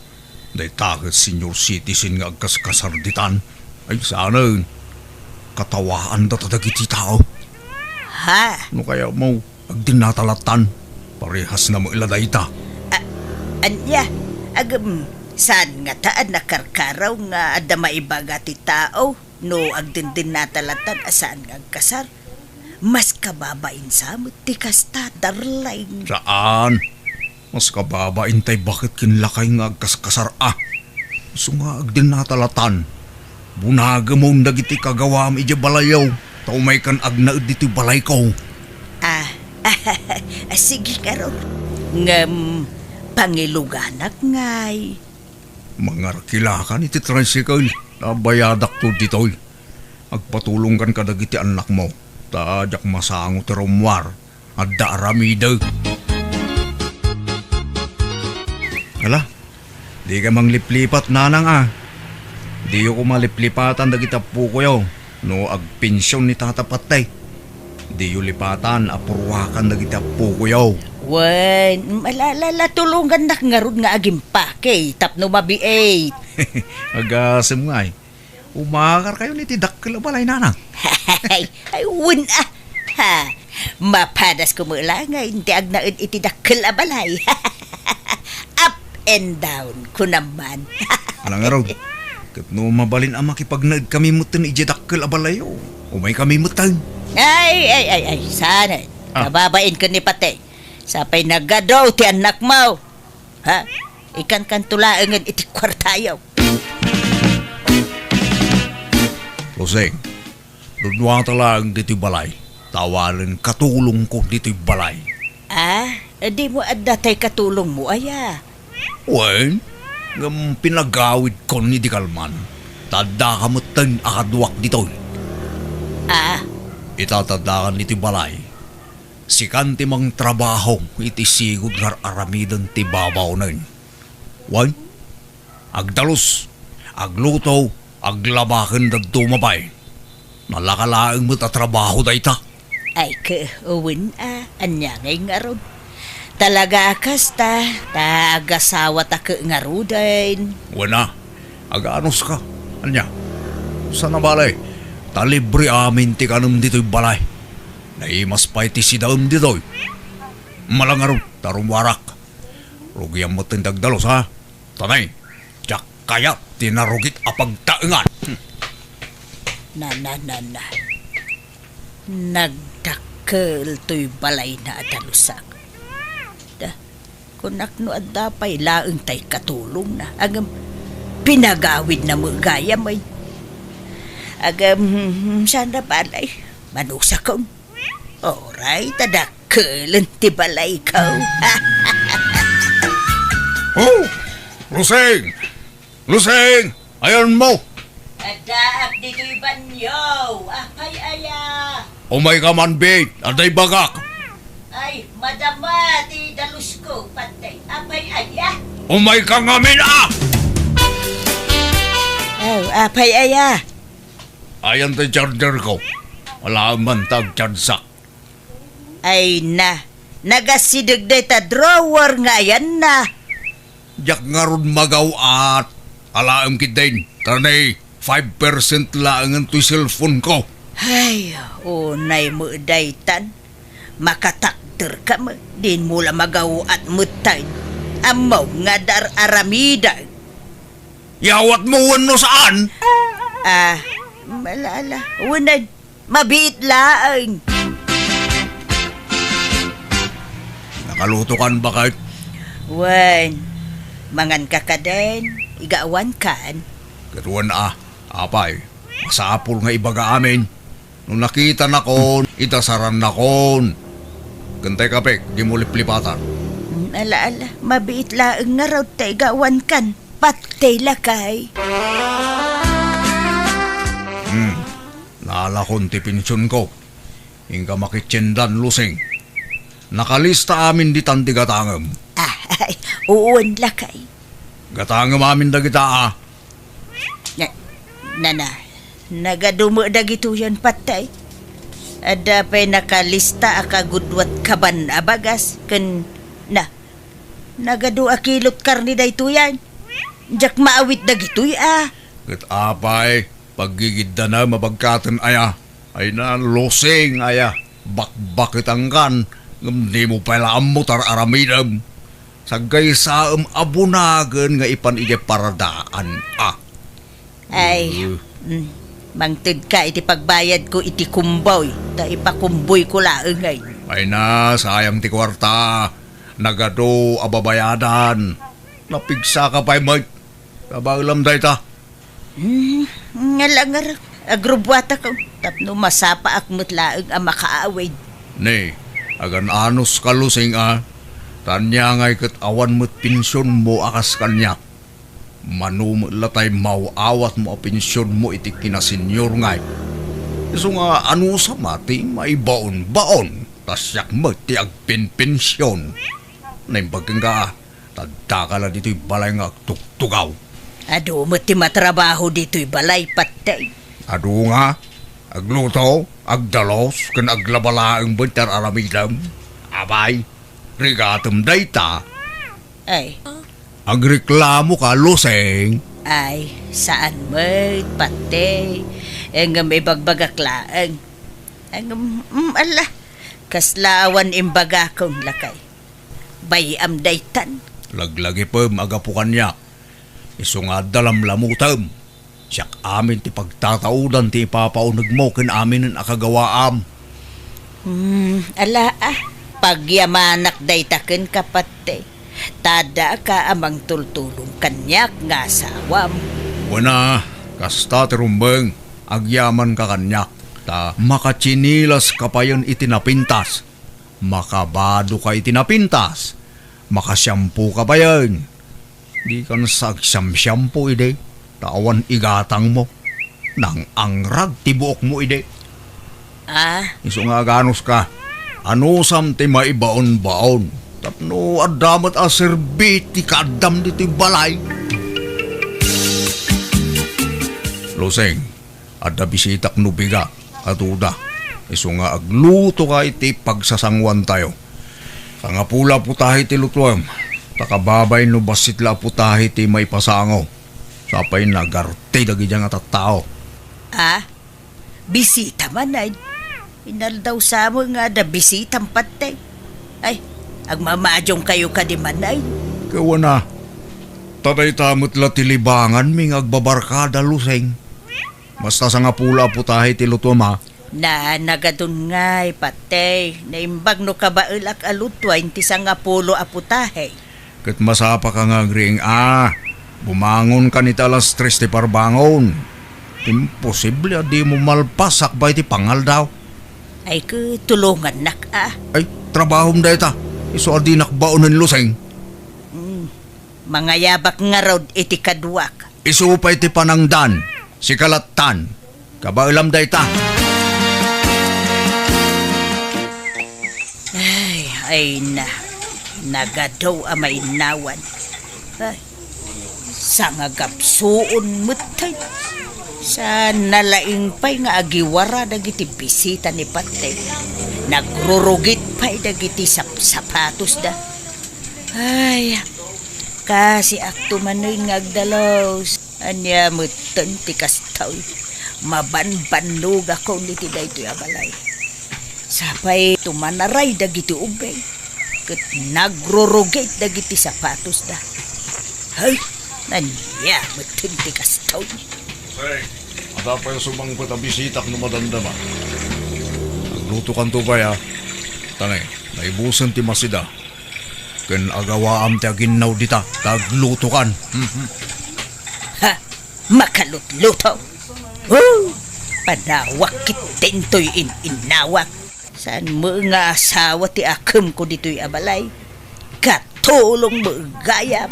Dayta ket senior citizen nga agkaskasar ditan. Ay, saanen. Katawaanda ta dagiti tao. Ha? No kayatmo, agdennata lattan. Parehas na met la dayta. A-, ania? Agem, saan ngata a nakarkaraw nga adda maibaga ti tao no agdendennata lattan a saan nga agkasar? Mas kababain sa met ti kasta, darling. Saan. Mas kababain tay baket ken lakay nga agkaskasar a. Isu nga agdennata lattan. Bunagemon dagiti kagawam idiay balayyo, ta umaykan agnaed ditoy balayko. Ah, ah, sige ngarud. Ngem, pangiluganak ngay. Mangarkilakan iti tricycle. Nabayadakto ditoy. Agpatulongkan kadagiti annakmo. Ta diak masango ti rummuar. Adda aramidek. Ala, dika mangliplipat, nanang a. Diyo koma liplipatan dagiti appokoyo no agpension ni Tata Patay. Diyo lipatan a purwakan dagiti appokoyo. Wen, ala, ala, ala, tulongannak ngarud nga agimpake tapno mabiit. Agasem ngay. Umakarkayon iti dakkel a balay, nanang. Ay, ay, wen a. Ha, mapadasko met laeng ti agnaed iti dakkel a balay. Up and down, kunam man. Ala ngarud, ket no mabalin a makipagnaedkami metten idiay dakkel a balayyo, umaykami metten. Ay, ay, ay, ay, saan? Ah. Kababain ken ni Patay. Sapay nagadu ti annakmo. Ha? Ikankanto laengen iti kuartayo. Roseng, dunnuata laeng ditoy balay. Ta awanen katulongko ditoy balay. Ah, dimo adda tay katulongmo aya? Wen, ngem pinagawidkon idi kalman. Ta addaka metten a kaduak ditoy. Ah. Ita ta addakan ditoy balay. Sikan ti mangtrabaho iti sigud nga ar-aramiden ti babaonen. Wen, agdalus, agluto, aglaba ken dadduma pay. Nalaka laeng met a trabaho dayta. Ay, ke, wen a, ania ngay ngarud? Talaga a kasta, ta agasawata ke ngaruden. Wen a, aganuska. Ania? Saan a bale, ta libre amin ti kanem ditoy balay. Naimas pay ti sidaem ditoy. Ala ngarud, ta rummuarak. Rugiam metten ti agdalus, ha? Tanay, diak kayat ti narugit a pagtaengan. Hmm. Na, na, na, na. Nagdakkel toy balayna a dalusak. Da, kunak no adda pay laeng tay katulongna. Agem, pinagawidna met gayam, ay. Agem, saan a bale, manusakon. Oray, ta dakkelen ti balayko. Oh! Roseng! Roseng! Ayanmo! Addaak ditoy banio. Apay aya? Umayka man, Bit. Adda ibagak. Ay, madama ti dalusko, patay. Apay aya? Umayka ngamin, a! Oh, apay aya? Ayan ti charger ko. Ala man ta agchargeak. Ay na, nagasideg dayta drawer nga ayanna. Diak ngarud magaw-at. Alaem ketdin, ta nay, five percent laengen toy cellphone ko. Ay, unay met daytan. Makatakderka met, dinmo la magaw-at metten. Ammom nga adda ar-aramidek. Yawatmo wenno saan? Ah, ala, ala. Wen, mabiit laeng. Nakalutokan, baket? Wen, manganka kadin, igawankan. Ket wen a, apay, masapul nga ibaga amin. No nakitanakon, idasarannakon. Ken tay kapek, dimo liplipatan. Mm, ala, ala, mabiit laeng ngarud ta igawankan. Patay lakay. Hmm, naalakon ti pensionko. Inka makitiendan, Lusing. Nakalista amin ditan ti gatangem. Ah, ay, uwan, lakay. Gatangem amin dagita, a. Na, na, na, nagadu met dagitoyen, Patay. Adda pay nakalista a kagudua ti kaban a bagas, ken, na, nagadu a kilo ti karne daytoyen. Diak maawit dagitoy, a. Ket apay, paggigiddanem a bagkaten, aya? Ay na, Lusing, aya, bakbaketankan, ngem dimo pay la ammo ti ar-aramidem. Sagkaysaem a bunagen nga ipan idiay paradaan, a. Ay, Eh. mm, mangtedka iti pagbayadko iti kumboy, ta ipakumboyko laeng, ay. Ay na, sayang ti kuarta. Nagadu a babayadan. Napigsaka pay met. Kabaelam dayta. Hmm, nga la ngarud, agrubbuatakon, tapno masapaak met laeng a makaawid. Ne, agan-anos ka, Lusing, a, ta ania ngay ket awan met pensionmo a kas kaniak. Mano met la tay maw-awatmo a pensionmo iti kinasenyor ngay. Isu nga anusam a ti maibaonbaon, ta siak met ti agpenpension. Naimbag kenka, a. Tadda ka la ditoy balay nga agtugtugaw. Adu met ti matrabaho ditoy balay, Patay. Adu nga, agluto, agdalos, ken aglaba laeng met ti ar-aramidem. Apay, rigatem dayta. Ay. Agreklamo ka, Lusing. Ay, saan met, Patay. Ngem ibagbagak laeng. Ngem, mm, ala, kasla awan imbagakon, lakay. Bay-am daytan. Laglagipem a gapu kaniak. Isu nga adda lamlamutem. Siak amin ti pagtataudan ti ipapaunegmo ken aminen a kagawaam. Hmm, ala, a. Pagyamanak dayta kenka, Patay. Ta addaak a mangtultulong kaniak nga asawam. Wen a, kasta ti rumbeng, agyamanka kaniak, ta makatsinilas ka payen iti napintas. Makabado ka iti napintas, makasiampo ka payen. Dikan sa agsiamsiampo idi, ta awan igatangmo. Nang-angrag ti buokmo idi. Ah? Isu nga aganus ka, anusam ti maibaonbaon, tapno adda met a serbi ti kaaddam ditoy balay. Lusing, adda bisitak no bigat a duda. Isu nga agluto ka iti pagsasanguantayo. Sangapulo a putahe ti lutuem, ta kababay no bassit la a putahe ti maipasango. Sapay nagarte dagiti nga tattao. Ah? Bisita man, ay. Inaldaw sa mo nga adda bisitam, Patay. Ay, agmamadiongkayo kadi man, ay. Kawana, ta dayta met la ti libanganmi nga agbabarkada, Lusing. Basta sangapulo a putahe ti lutuem, a. Na, nagadun ngay, Patay. Naimbag no kabaelak a lutuaen ti sangapulo a putahe. Ket masapaka nga agriing a. Bumangonkan iti alas tres ti parbangon. Imposible a dimo malpas sakbay ti pangaldaw. Ay, ket tulongannak a. Ay, trabahom dayta. Isu a dinak baonen, Lusing. Mm. Mangayabak ngarud iti kaduak. Isu pay ti panangdan, sika lattan. Kabaelam dayta. Ay, ay na. Nagadu a mainawan. Ay, sangagapsuon metten. Saan nalaing pay nga agiwara dagiti bisita ni Patay. Nagrurugit pay dagiti sapsapatosda. Ay, kasiakto manen nga agdalus. Ania metten ti kastoy? Mabanbannogakon iti daytoy a balay. Sapay tumanaray dagiti ubing, ket nagrurugit dagiti sapatosda. Hay, ania metten ti kastoy? Jose, adda pay sumangpet a bisitak no madamdama. Aglutokanto pay, a. Tanay, naibusen ti masida. Ken agawaam ti aginnaw dita, ta aglutokan. Mhm. Ha! Makalutluto! Oh! Panawak ketdin toy in-innawak. Saan met nga asawa ti akemko ditoy a balay? Katulong met gayam.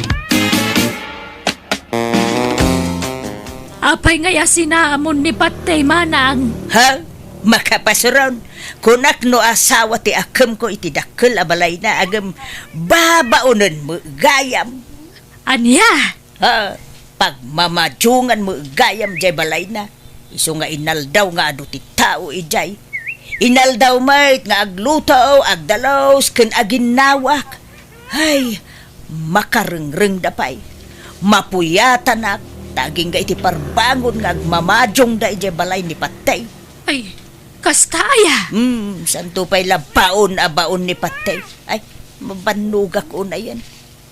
Apay ngay a sinamon ni Patay, manang? Ha? Makapasuron, kunak no asawa ti akemko iti dakkel a balayna, agem babaonen met gayam. Ania? Ha, pagmamajongan met gayam jay balayna. Isu nga inaldaw nga adu ti tao idiay. Inaldaw met nga agluto, agdalus, ken aginnawak. Ay, makarengrengda pay. Mapuyatanak, ta agingga iti parbangon nga agmamajongda idiay balay ni Patey. Ay, kasta aya? Hmm, santo pay la baon a baon ni Patey. Ay, mabannogak unayen.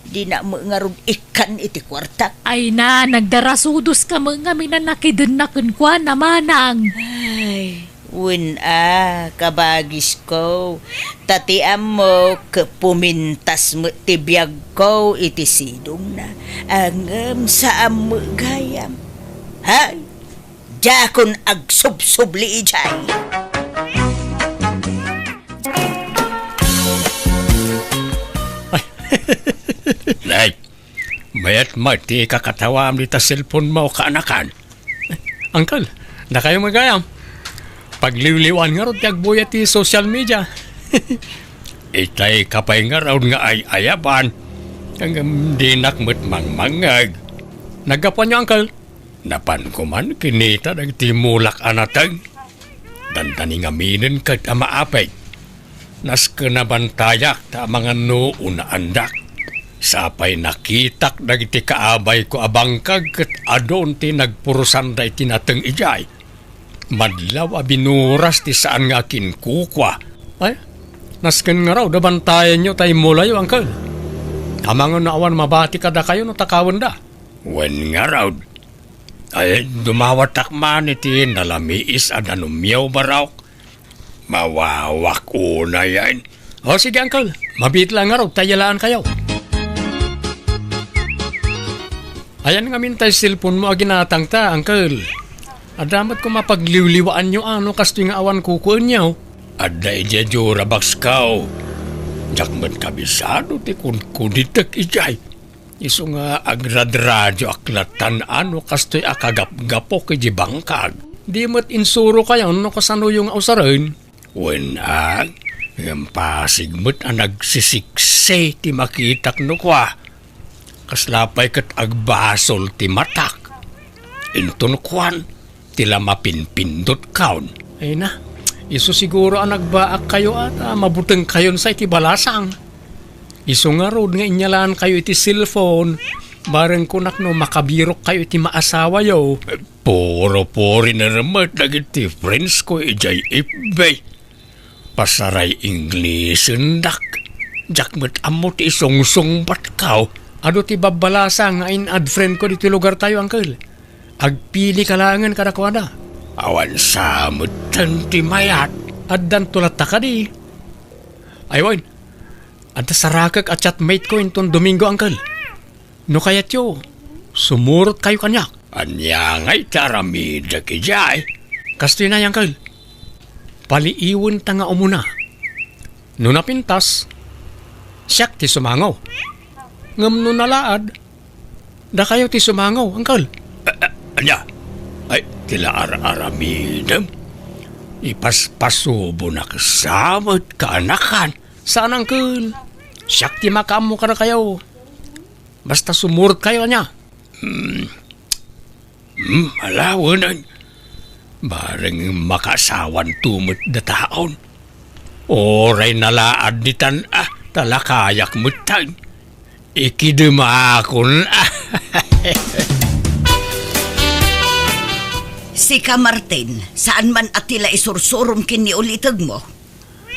Dina met ngarud ikkan iti kuartak. Ay na, nagdarasudos ka met ngamin a nakidenna kenkuana, manang. Ay, wen a, kabagisko. Ta ti ammok, pumintas met ti biagko iti sidongna. Ngem saan met gayam. Hay, diakon agsubsubli idiay. Ay. Nay, mayat met ti kakatawam dita cellphone mo, kaanakan. Uncle, dakayo met gayam. Pagliwliwaan ngarud ti agbuya ti social media. Itay ka pay ngarud nga ay-ayaban. Ngem dinak met mangmangngeg. Naggapuanyo, Uncle? Napanko man kinita dagiti mulak a nateng. Dandani ngaminen ket a maapeg. Nasken a bantayak ta amangan no unaandak. Sapay nakitak dagiti kaabayko a bangkag ket adun ti nagpurusanda iti nateng idiay. Madlaw a binuras ti saan nga akinkukua. Ay, nasken ngarud a bantayanyo ta immulayo, Uncle. Amangan no awan mabati kadakayo no takawenda. Wen ngarud. Ay, dumawatak man iti nalamiis a danumyo, Barok. Mawawak unayen. O, sige, Uncle. Mabiit lang ngarud ta iyalaankayo. Ayan ngamin tay cellphone mo a ginatangta, Uncle. Adda met koma pagliwliwaanyo a no kastoy nga awan kukuenyo. Adda idiay jura box ko. Diak met kabisado ti kunkunitek idiay. Isu nga agradradio ak latan a no kastoy a kagapgapok iti bangkag. Di met insurokayon no kasanoyo nga usaren. Wen a, ngem pasig met a nagsisiksi ti makitak no kua. Kasla pay ket agbasol ti matak. Inton kuan, ti la mapinpindot kaon. Ay na, isu siguro a nagbaak kayo at, ah, mabuteng kayon sa iti balasang. Isu ngarud nga inyalaan kayo iti cellphone, bareng kunak no makabirok kayo iti maasawayo. Puro puri na remet dagiti friends ko idiay F B. Pasaray Inglesen dak. Diak met ammo ti isungsungbat kaw. Adu ti babbalasang nga in-add friend ko ditoy lugar tayo, Uncle. Agpili ka laengen kadakuada. Awan sa metten ti mayat. Addanto latta kadi. Ay, wen. Adda sarakek a chatmate ko inton Domingo, Uncle. No kayatyo, sumurot kayo kaniak. Ania ngay ti aramidek idiay? Kastoy na, Uncle. Paliiwenta nga umuna. No napintas, siak ti sumango. Ngem no nalaad, dakayo ti sumango, Uncle. A-, a-, ania? Ay, ti la ar-aramidem? Ipaspasubonak sa met kaanakan. Saan, Uncle. Siak ti makaammo kadakayo. Basta sumurot kayo, ania? Hmm. Hmm, alawen, bareng makaasawanto met dataon. Uray nalaad ditan, ah, talakayak metten. Ikidemakon, ah. Sika, Martin, saan man a ti la isursurom ken ni ulitegmo?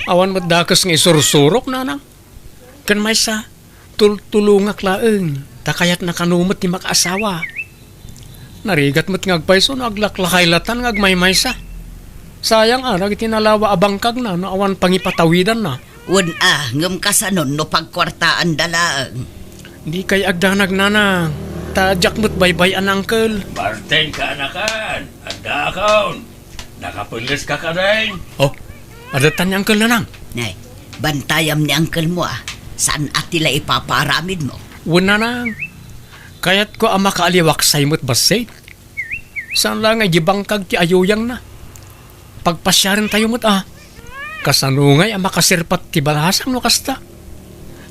Awan met dakes nga isursurok, nanang. Ken maysa, tultulongak laeng, ta kayatna kano met ti makaasawa. Narigat met nga agpayso no aglaklakay latan nga agmaymaysa. Sayang a dagiti nalawa a bangkagna no awan pangipatawidanna. Wen a, ngem kasanon no pagkuartaanda laeng? Dikay agdanag, nanang, ta diak met baybay-an, Uncle. Martin, kaanakan, addakon. Nakapelles ka kadin? Oh, adda tan ni Uncle, nanang. Nay, bantayam ni Uncle mo, ah. Saan a ti la ipapaaramid mo? Wen, nanang. Kayatko a makaaliwaksay met bassit. Saan la nga idi bangkag ti ayuyangna. Pagpasiarentayo met a. Kasano ngay a makasirpat ti balasang no kasta?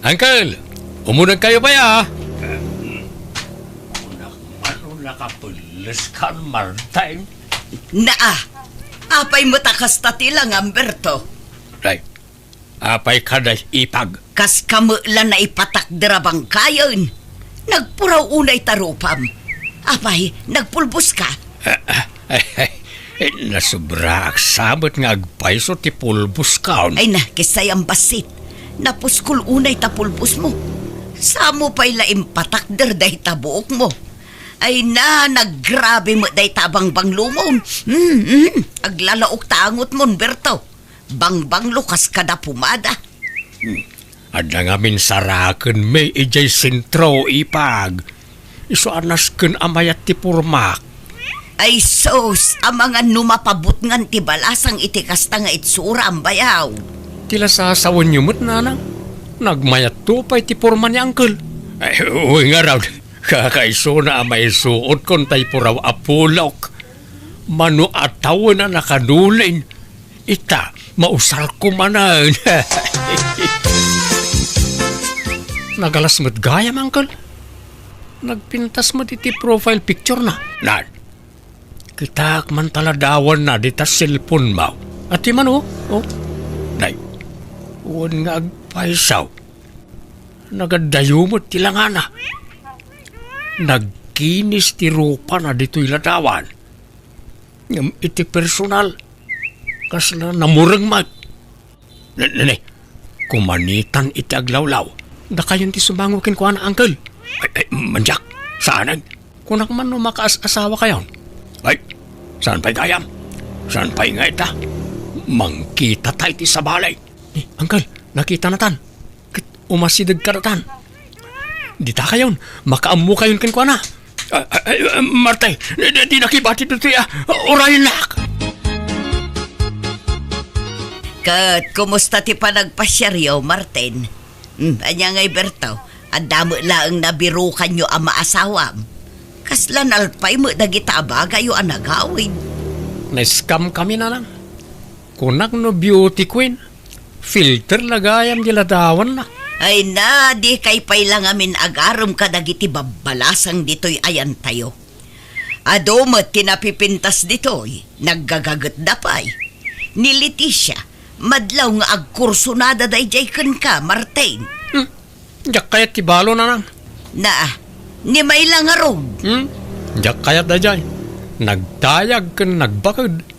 Uncle, umunegkayo pay a. Kunak man no nakapelles kan, Martin? Naa, apay met a kasta ti langam, Berto? Ay, apay kada ipag? Kas kamela naipatakder a bangkayen. Nagpuraw unay ta rupam. Apay, nagpulbos ka? Ah, ah, ay, ay, eh, nasubraak sa met nga agpayso ti pulbos kaon. Ay na, kisay ang basit. Napuskol unay ta pulbos mo. Samo pay la impatakder dayta buok mo. Ay na, naggrabe met dayta a bangbanglo mo. Hmm, hmm, aglalaok ta angot mo, Berto. Bangbanglo kas kada pumada. Hmm. Adda ngamin saraken mi idiay sentro, ipag. Isu a nasken a mayat ti pormak. Ay sus, amangan no mapabutngan ti balasang iti kasta nga itsuram, bayaw. Ti la sasawenyo met, nanang. Nagmayatto pay ti porma ni Uncle. Ay, uy, ngarud. Kakaisuna a maisuotkon tay puraw a pulok. Mano a tawen a nakadulin. Ita, mausarko manen. Nagalas met gayam, Uncle. Nagpintas met iti profile picture na. Nan, kitaak man ta ladawanna dita cellphone mo. Ati man, oh. Oh. Nay, wen nga agpaysaw. Nagaddayo met ti langana. Nagkinis ti rupana ditoy ladawan. Ngem iti personal, kasla namureng met. Ne, ne, ne. Kumanitan iti aglawlaw. Dakayon ti sumango kenkuana, Uncle. Ay, ay, mandiak. Saanen? Kunak man no makaas-asawa kayon. Ay, saan pay gayam? Saan pay nga ita? Mangkita tay ti sabali. Eh, Uncle, nakita natan. Ket umasideg kadatan. Dita kayon, makaammo kayon kenkuana. Ah, ah, ah, Martay, di, di, di nakibati ditoy, ah, urayennak. Ket kumusta ti panagpasiaryo, Martin? Hmm, ania ngay, Berto? Adda met laeng nabirukanyo a maasawam. Kasla nalpay met dagita a bagayo a nagawid. Na-scam kami, nanang. Kunak no beauty queen, filter la gayam di ladawanna. Ay na, dikay pay la ngamin agarem kadagiti babbalasang ditoy ayantayo. Adu met ti napipintas ditoy, naggagagetda pay. Ni Leticia, madlaw nga agkursonada daydiay kenka, Martin. Hmm, diak kayat ti balo, nanang. Naa, ni Mayla ngarud. Hmm, diak kayat daydiay. Nagtayag ken nagbaked.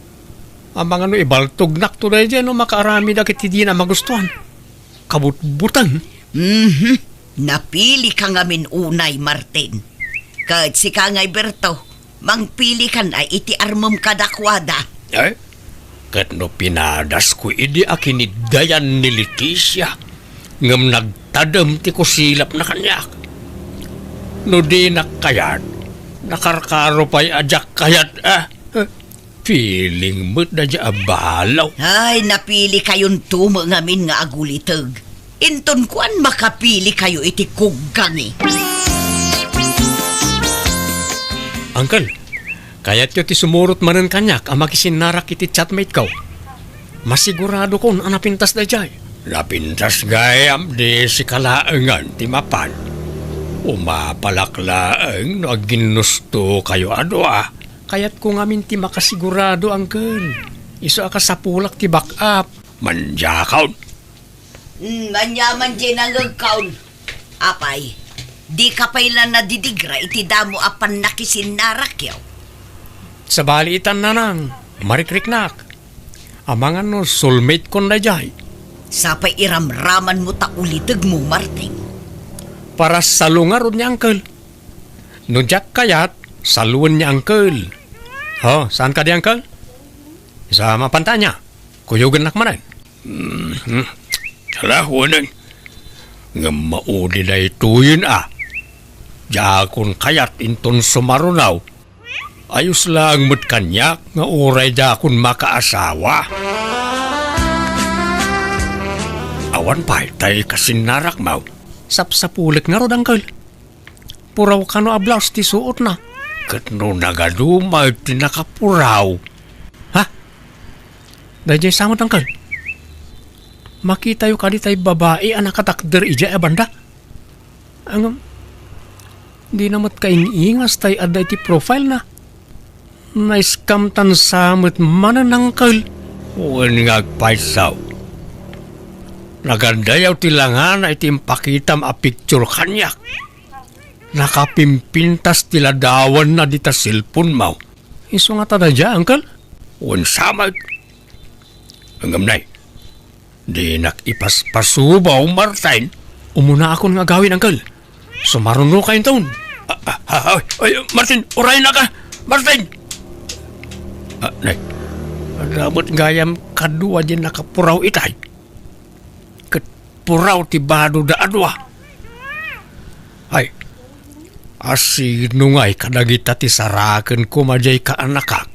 Amangan no ibaltognakto daydiay no makaaramid dagiti dina magustuan. Kabutbuteng. Mhm. Napili ka ngamin unay, Martin. Ket sika ngay, Berto, mangpili kan a iti armem kadakuada. Eh? Ket no pinadasko idi a kiniddayan ni Leticia, ngem nagtadem ti kusilapna kaniak. No dinak kayat, nakarkaro pay a diak kayat, ah. Feeling met daydiay a balo. Ay, napili kayonto met ngamin nga aguliteg. Inton kuan, makapili kayo iti kuggani. Uncle, kayatyo ti sumurot manen kaniak a makisinnarak iti chatmate ko? Masiguradokon a napintas daydiay. Napintas gayam, di sika laengen ti mapan. Umapalak laeng no agginnusto kayo a dua. Kayatko ngamin ti makasigurado, Uncle. Isu a kasapulak ti backup. Mandiakon. Hmm, aniaman diay nangegkon. Apay, dika pay la nadidigra iti damo a pannakisinnarakyo? Sabali itan, nanang, marikriknak. Amangan no soulmate kon daydiay. Sapay iramramanmo ta ulitegmo, Martin. Para salungarod ni Uncle. No diak kayat, saluen ni Uncle. Ho, saan kadi, Uncle? Isa mapantanya. Kuyogennak manen. Mhm. Ala, wen. Ngem maudi daytoyen a. Diakon kayat inton sumaruno. Ayos laeng met kaniak nga uray diakon makaasawa. Awan pay tay kasinnarakmo. Sapsapulek ngarud, Uncle. Puraw kano a blouse ti suotna? Ket no nagadu met ti nakapuraw. Ha? Daydiay sa met, Uncle. Makitayo kadi tay babai a nakatakder idiay a banda? Ngem, dina met kaing-ingas tay adda iti profile na. Na-scam tan sa met manen, Uncle. Wen nga agpayso. Nagandayaw ti langana iti impakitam a picture kaniak. Nakapimpintas ti ladawanna dita cellphone mo. Isu ngata daydiay, Uncle? Wen sa met. Ngem nay, dinak ipaspasubaw, Martin. Umunaakon nga agawid, Uncle. Sumarunoka inton. Ah, ah, ah, ay, Martin, urayna ka, Martin! Ah, nay, adda met gayam kadua diay nakapuraw itay. Ket puraw ti badoda a dua. Ay, asino ngay kadagita ti saraken koma diay kaanakak?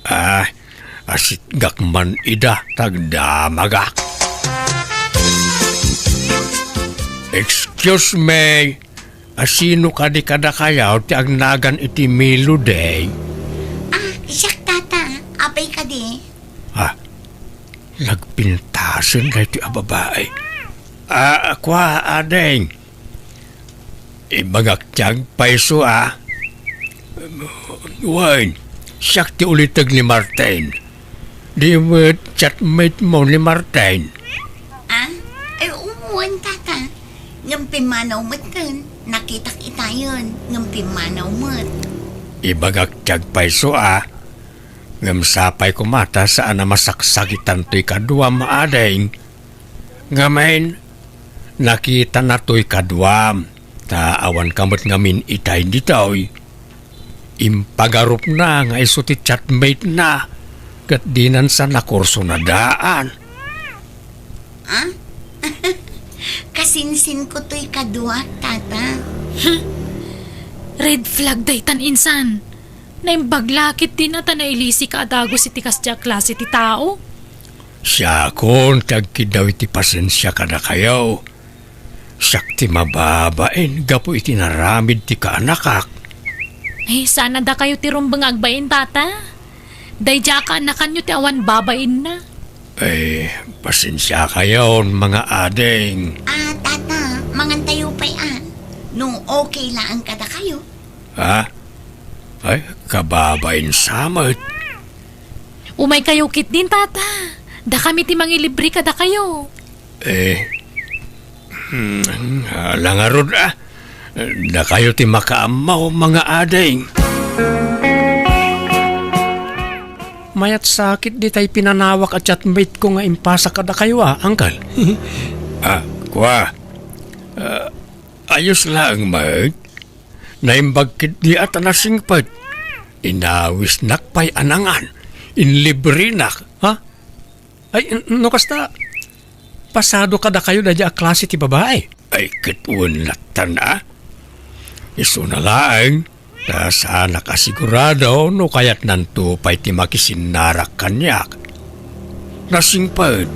Ah, asitgak man ida, tagdamagak. Excuse me, asino kadi kadakayo ti agnagan iti Melody? Ah, siak, tata. Apay kadi? Ah, nagpintasen daytoy a babai. Ah, kua, ading. Ibagak ti agpayso a. Wen, siak ti uliteg ni Martin. Di met chatmate mo ni Martin? Ah? Ay, wen, tata. Ngem pimmanaw met ken. Nakitak itayen, ngem pimmanaw met. Ibagak ti agpayso a. Ngem sapay koma ta saan a masaksakitan toy kaduam, ading. Ngamin, nakitanna toy kaduam, ta awan ka met ngamin itay ditoy. Impagarupna nga isu ti chatmate na, ket dinan sa nakursunadaan. Ah? Kasinsinko toy kadua, tata. Red flag daytan, insan. Naimbag la ket dina ta nailisika a dagus iti kasdiay a klase ti tao. Siakon ti agkiddaw iti pasensia kadakayo. Siak ti mababain gapu iti naramid ti kaanakak. Ay, saan a dakayo ti rumbeng nga agbain, tata? Daydiay a kaanakanyo ti awan babainna. Ay, pasensiakayon, mga ading. Ah, tata, mangantayo pay a. No okay laeng kadakayo. Ha? Ay, kababain sa met. Umaykayo ketdin, tata. Dakami ti mangilibre kadakayo. Eh, hmm, ala ngarud, ah. Dakayo ti makaammo, mga ading. Mayat sakit ditay pinanawak a chatmate ko nga impasak kadakayo, ah, uncle. Ah, kua. Ah, ayos laeng met. Naimbag ketdi a ta nasingpet. Inawisnak pay a nangan. Inlibrenak, ha? Ay, n-, no kasta, pasado kadakayo daydiay a klase ti babai. Ay, ket wen lattan a. Isuna laeng, ta saanak a sigurado no kayatnanto pay ti makisinnarak kaniak. Nasingpet,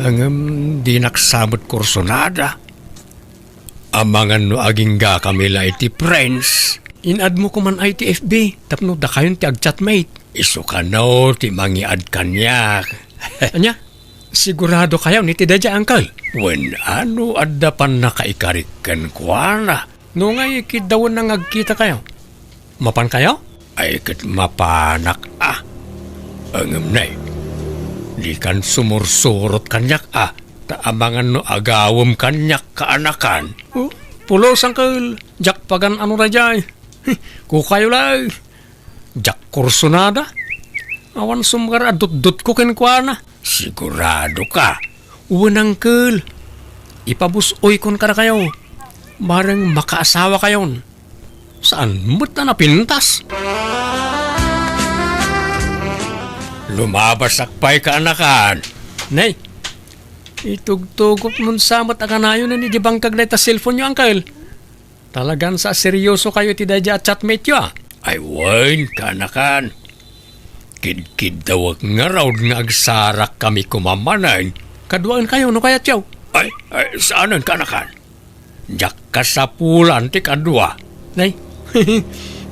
ngem dinak sa met kursunada. Amangan no aginggakami la iti friends. In-add mo koman ay ti F B tapno dakayon ti agchatmate. Isu kano ti mangiad kaniak. Ania? Sigurado kayo ni ti daydiay, uncle? Wen ano adda pannakaikarik kenkuana. No ngay kiddawen na nga agkita kayo. Mapan kayo? Ay, ket mapanak a. Ngem nay, dikan sumursurot kaniak a, ta amangan no agawem kaniak kaanakan. Oh, pulos, uncle. Diak pagan-ano daydiay. Kukayo lay. Diak kursunada. Awan sumgar a dutdotko kenkuana. Sigurado ka? Wen, uncle. Ipabus-oykon kadakayo. Bareng makaasawa kayon. Saan met a napintas? Lumabasak pay kaanakan. Nay, itugtugotmon sa met a kanayon idi bangkag dayta cellphone yo, uncle. Talagan sa seryoso kayo iti daydiay a chatmate yo, a? Ay, wen, kaanakan. Kidkiddawek ngarud nga agsarak kami koma manen. Kaduaen kayo no kayatyo. Ay, ay, saanen, kaanakan. Diak kasapulan ti kadua. Nay,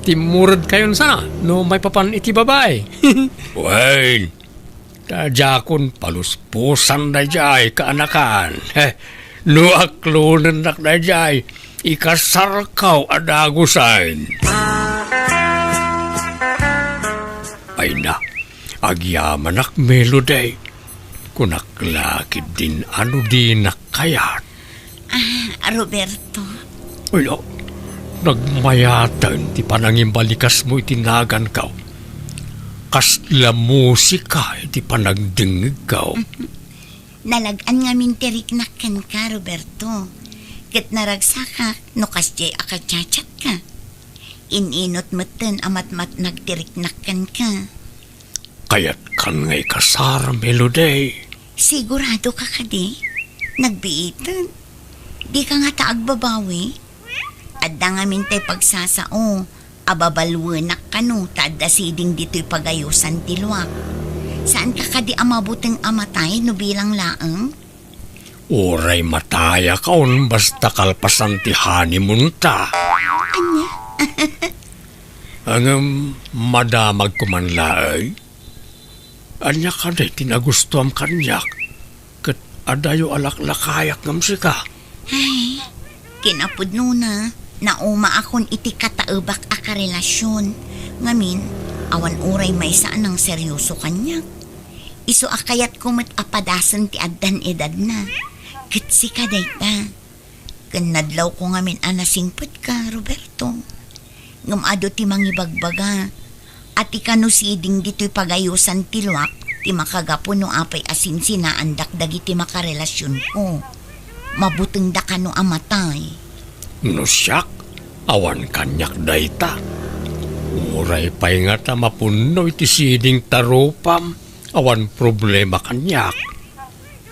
timmured kayon sana no maipapan iti babai. Wen, Ta diakon paluspusan daydiay kaanakan. He, no aklonennak daydiay, ikasarkaw a dagusen. Ay na, agyamanak, Melody. Kunak la ketdin a no dinak kayat. Ah, Roberto. Ay, ah, nagmayaten ti panangimbalikasmo iti naganko. Kasla musika iti panagdengngegko. Nalag-an ngamin ti riknak kenka, Roberto. Ket naragsakak no kasdiay a kachachatka. In-inut metten a matmatnag ti riknak kenka. Kayatkan nga ikasar, Melody. Sigurado ka kadi? Nagbiiten. Di ka ngata agbabawi? Adda ngamin tay pagsasao a babaluenak kano ta adda siding ditoy pagayosan ti luak. Saan ka kadi a mabuteng a matay no bilang laeng? Uray matayakon basta kalpasan ti honeymoon ta. Ania? Ngem madamagko man laeng. Ania kadi ti nagustuam kaniak? Ket adayo a laklakayak ngem sika. Ay, kinapudnona, naumaakon iti kataebak a karelasion. Ngamin, awan uray maysa a nangserioso kaniak. Isu a kayatko met a padasen ti addan edadna. Ket sika dayta. Ken nadlawko ngamin a nasingpetka, Roberto. Ngem adu ti mangibagbaga a ti kano siding ditoy pagayosan ti luak ti makagapu no apay a sinsinaandak dagiti makarelasionko. Mabutengda kano a matay. No siak, awan kaniak dayta. Uray pay ngata mapunno iti siding ta rupam, awan problema kaniak.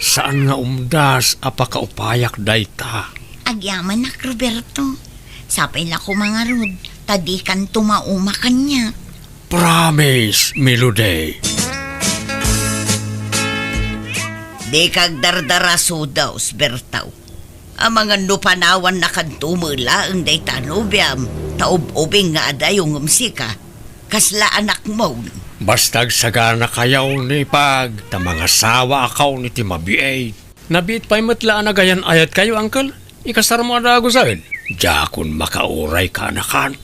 Saan nga umdas a pakaupayak dayta. Agyamanak, Roberto. Sapay la koma ngarud, ta dikanto mauma kaniak. Promise, Melody. Dika agdardara, Sudaw, Bertaw. Amangan no panawannakanto met laeng dayta a nobiam, ta ub-ubing nga adayo ngem sika. Kasla anakmo. Basta agsaganakayo ni Pag, ta mangasawaakayon iti mabiit. Nabiit pay met la a nagayan-ayatkayo, Uncle. Ikasarmo a dagusen. Diakon makauray kaanakan.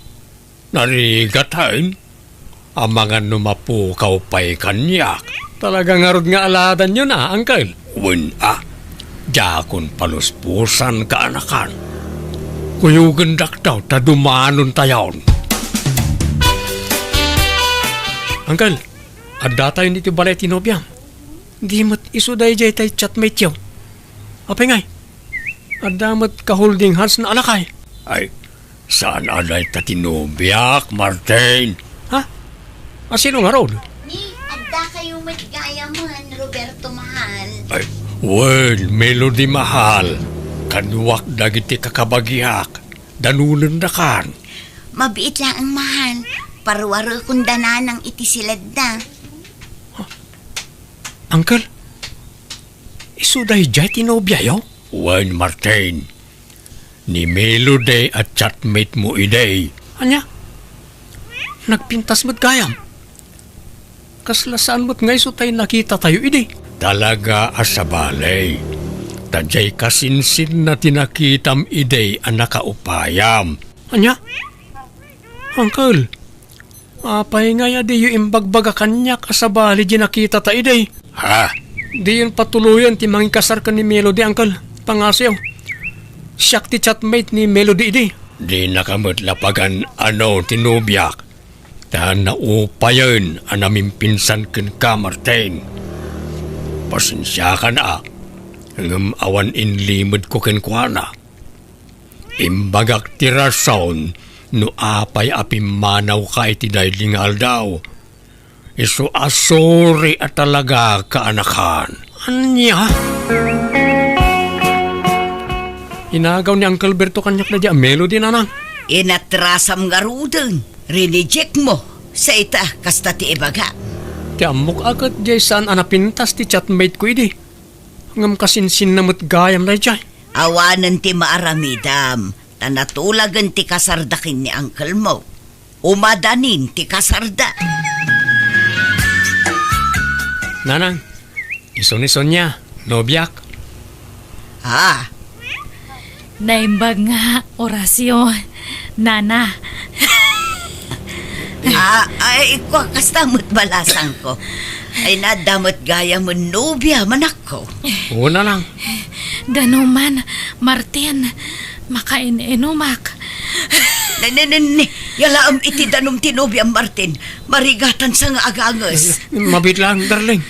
Narigat, hen? Amangan no mapukaw pay kaniak. Talaga ngarud nga aladanyo na, Uncle. Wen a, diakon paluspusan kaanakan. Kuyogendak daw ta dumanontayon. Uncle, addatayon iti balay ti nobiam. Di met isu daydiay tay chatmate-yo. Apay ngay? Adda met ka-holding hands na alakay. Ay, saan a dayta ti nobiak, Martin? Ha? A, sino ngarud? Ni, addakayo met gayamen, Roberto mahal. Ay, wen, Melody mahal. Kaduak dagiti kakabagiak. Danonendakan. Mabiit laeng mahal. Paruarekon da nanang iti siledda. Uncle, isu daydiay ti nobiayo? Wen, Martin. Ni Melody a chatmate mo idi. Ania? Nagpintas met gayam. Kasla saan met nga isu tay nakitatayo idi? Talaga a sabali. Ta diay kasinsinna ti nakitam idi a nakaupayam. Ania? Uncle, apay ngay a diyo imbagbaga kaniak a sabali di nakitata idi? Ha? Diyon patuloyen ti mangikasar ken ni Melody, Uncle. Pangasoyo. Siak ti chatmate ni Melody idi. Dinaka met la pagan-ano ti nobiak. Ta naupayen a namimpinsan kenka, Martin. Pasensiakan a, ngem awan inlimedko kenkuana. Imbagak ti rason no apay a pimmanawka iti daydi nga aldaw. Isu a sorry a talaga kaanakan. Ania? Inagaw ni Uncle Berto kaniak daydi a Melody, nanang. Inatrasam ngaruden, rineject mo. Sa ita, kasta ti ibaga. Ti ammok a ket diay saan a napintas ti chatmate ko idi. Ngem kasinsinna met gayam daydiay. Awanen ti maaramidam, ta natulagen ti kasarda ken ni uncle mo. Umadanin ti kasarda. Nanang, isu ni Sonia, nobiak. Ah, Naimbag nga, Horacio, nana. Ah, ay, kua, kasta met balasangko. Ay, nadda met gayam nobia, manakko. Una lang. Danuman, Martin, makain-inumak. Ne, ne, ne, ne. Yalaem iti danum ti nobiam, Martin. Marigatan sa nga aganges. Mabit lang, darling.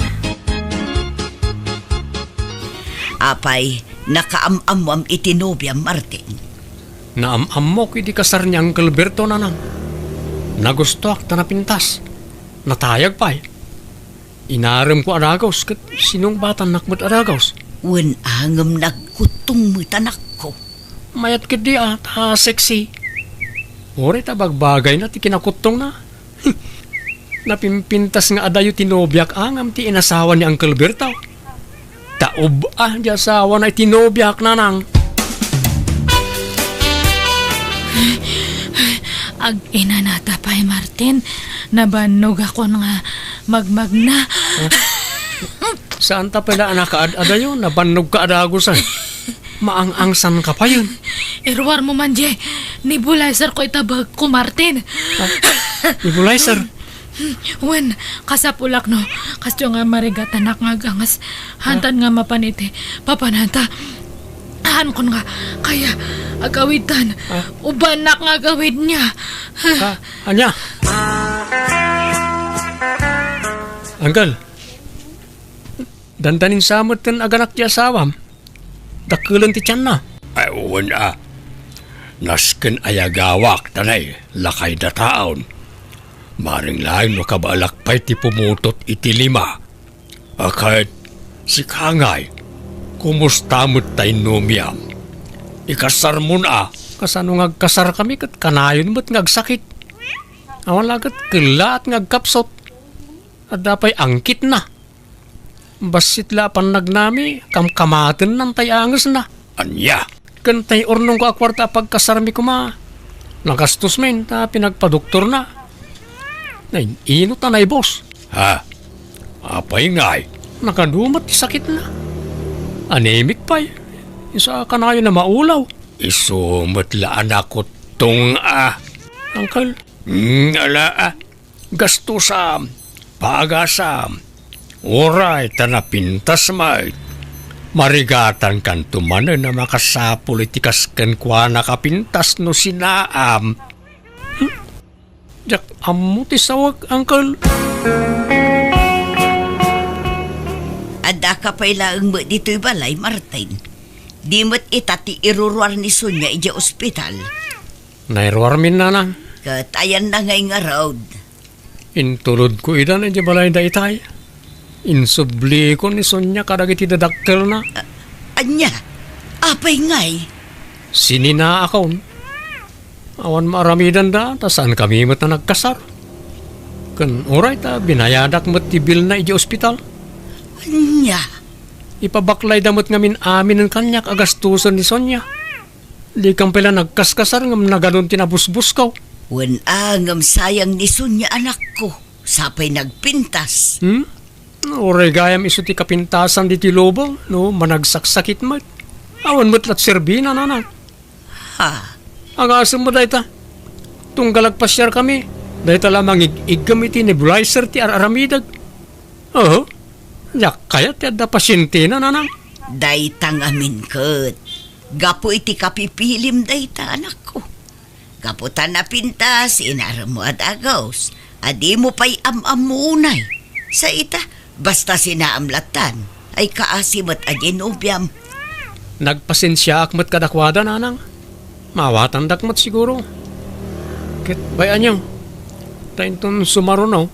Apay, nakaam-ammoam iti nobiam, Martin? Naam-ammok iti kasar ni Uncle Berto, nanang. Nagustoak ta napintas. Natayag pay. Inaremko a dagus ket sinungbatannak met a dagus. Wen a ngem nagkuttong met, anakko. Mayat ketdi a, ta sexy. Uray ta bagbagayna ti kinakuttongna. Napimpintas nga adayo ti nobiak a ngem ti inasawa ni Uncle Berto. Ta ub-a di asawana iti nobiak, nanang. Ag-inanata pay, Martin. Nabannogakon nga magmagna. Saan ta pala a nakaad-adayo? Nabannogka a dagusan. Maang-angsanka payen. Iruarmo man, Jay. Nebulizer ko ita bagko, Martin. Ah, nebulizer? Wen, kasapulak no, kasdiyo nga marigatanak nga aganges. Hantan nga mapan iti papananta. Haankon nga, kaya, agawidtan. Ah. Ubanak nga agawidna. Ah, ania? Uncle, dandanin sa met ken aganak ti asawam. Dakkelen ti tianna. Ay, wen a. Nasken a yagawak, tanay, lakay dataon. Maring laeng no kabaelak pay ti pumutot iti lima. A ket, sika ngay, kumusta met tay nobiam? Ikasarmon a. Kasano nga agkasarkami ket kanayon met nga agsakit? Awan la ket kellaat nga agkapsut. Adda pay angkitna. Bassit la a pannagnami, kamkamatennan tay angesna. Ania? Ken tay urnongko a kuarta a pagkasarmi koma, nagastos men ta pinagpadoktorna. Nay, ino ta naibus? Ha? Apay ngay? Nakadu met ti sakitna. Anemic pay. Isu a kanayon a maulaw. Isu met la a nakuttong a. Uncle? Hmm, ala a. Gastusam, pagasam, uray ta napintas met. Marigatankanto manen a makasapul iti kas kenkuana a pintas no sinaam. Hmm? Diak ammo ti sawek, uncle. Addaka pay laeng met ditoy balay, Martin. Di met ita ti iruruar ni Sonia idiay ospital. Nairuarmin, nanang. Ket ayanna ngay ngarud? Intulodko ida idiay balayda itay. Insubliko ni Sonia kadagiti dadakkelna. A-, ania? Apay ngay? Sininaakon. Awan maaramidanda, ta saankami met a nagkasar. Ken uray ta binayadak met ti bilna idiay ospital. Ania? Ipabaklayda met ngamin aminen kaniak a gastusen ni Sonia. Dikam pay la nagkaskasar ngem nagadun ti nabusbusko. Wen a, ngem sayang ni Sonia, anakko. Sapay nagpintas. Hmm? Uray gayam isu ti kapintasan ditoy lubong, no, managsaksakit met. Awan met la ti serbina, nanang. Ha? Agasem met dayta. Tunggal agpasiarkami, dayta la mangig-iggem iti nebulizer ti ar-aramidek. Oho. Diak kayat ti adda pasientena, nanang. Dayta ngamin ket gapu iti kapipilim dayta, anakko. Gapu ta napintas, inaremmo a dagus, a dimo pay am-ammo unay. Sa ita, basta sinaam lattan, ay kaasi met a di nobiam. Nagpasensiaak met kadakuada, nanang. Maawatandak met siguro. Ket bay-anyo, ta inton sumaruno,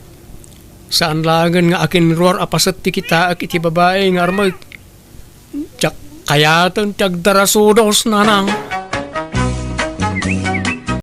saan laengen nga akinruar a paset ti kitaek iti babai nga armek. Diak kayaten ti agdarasudos, nanang.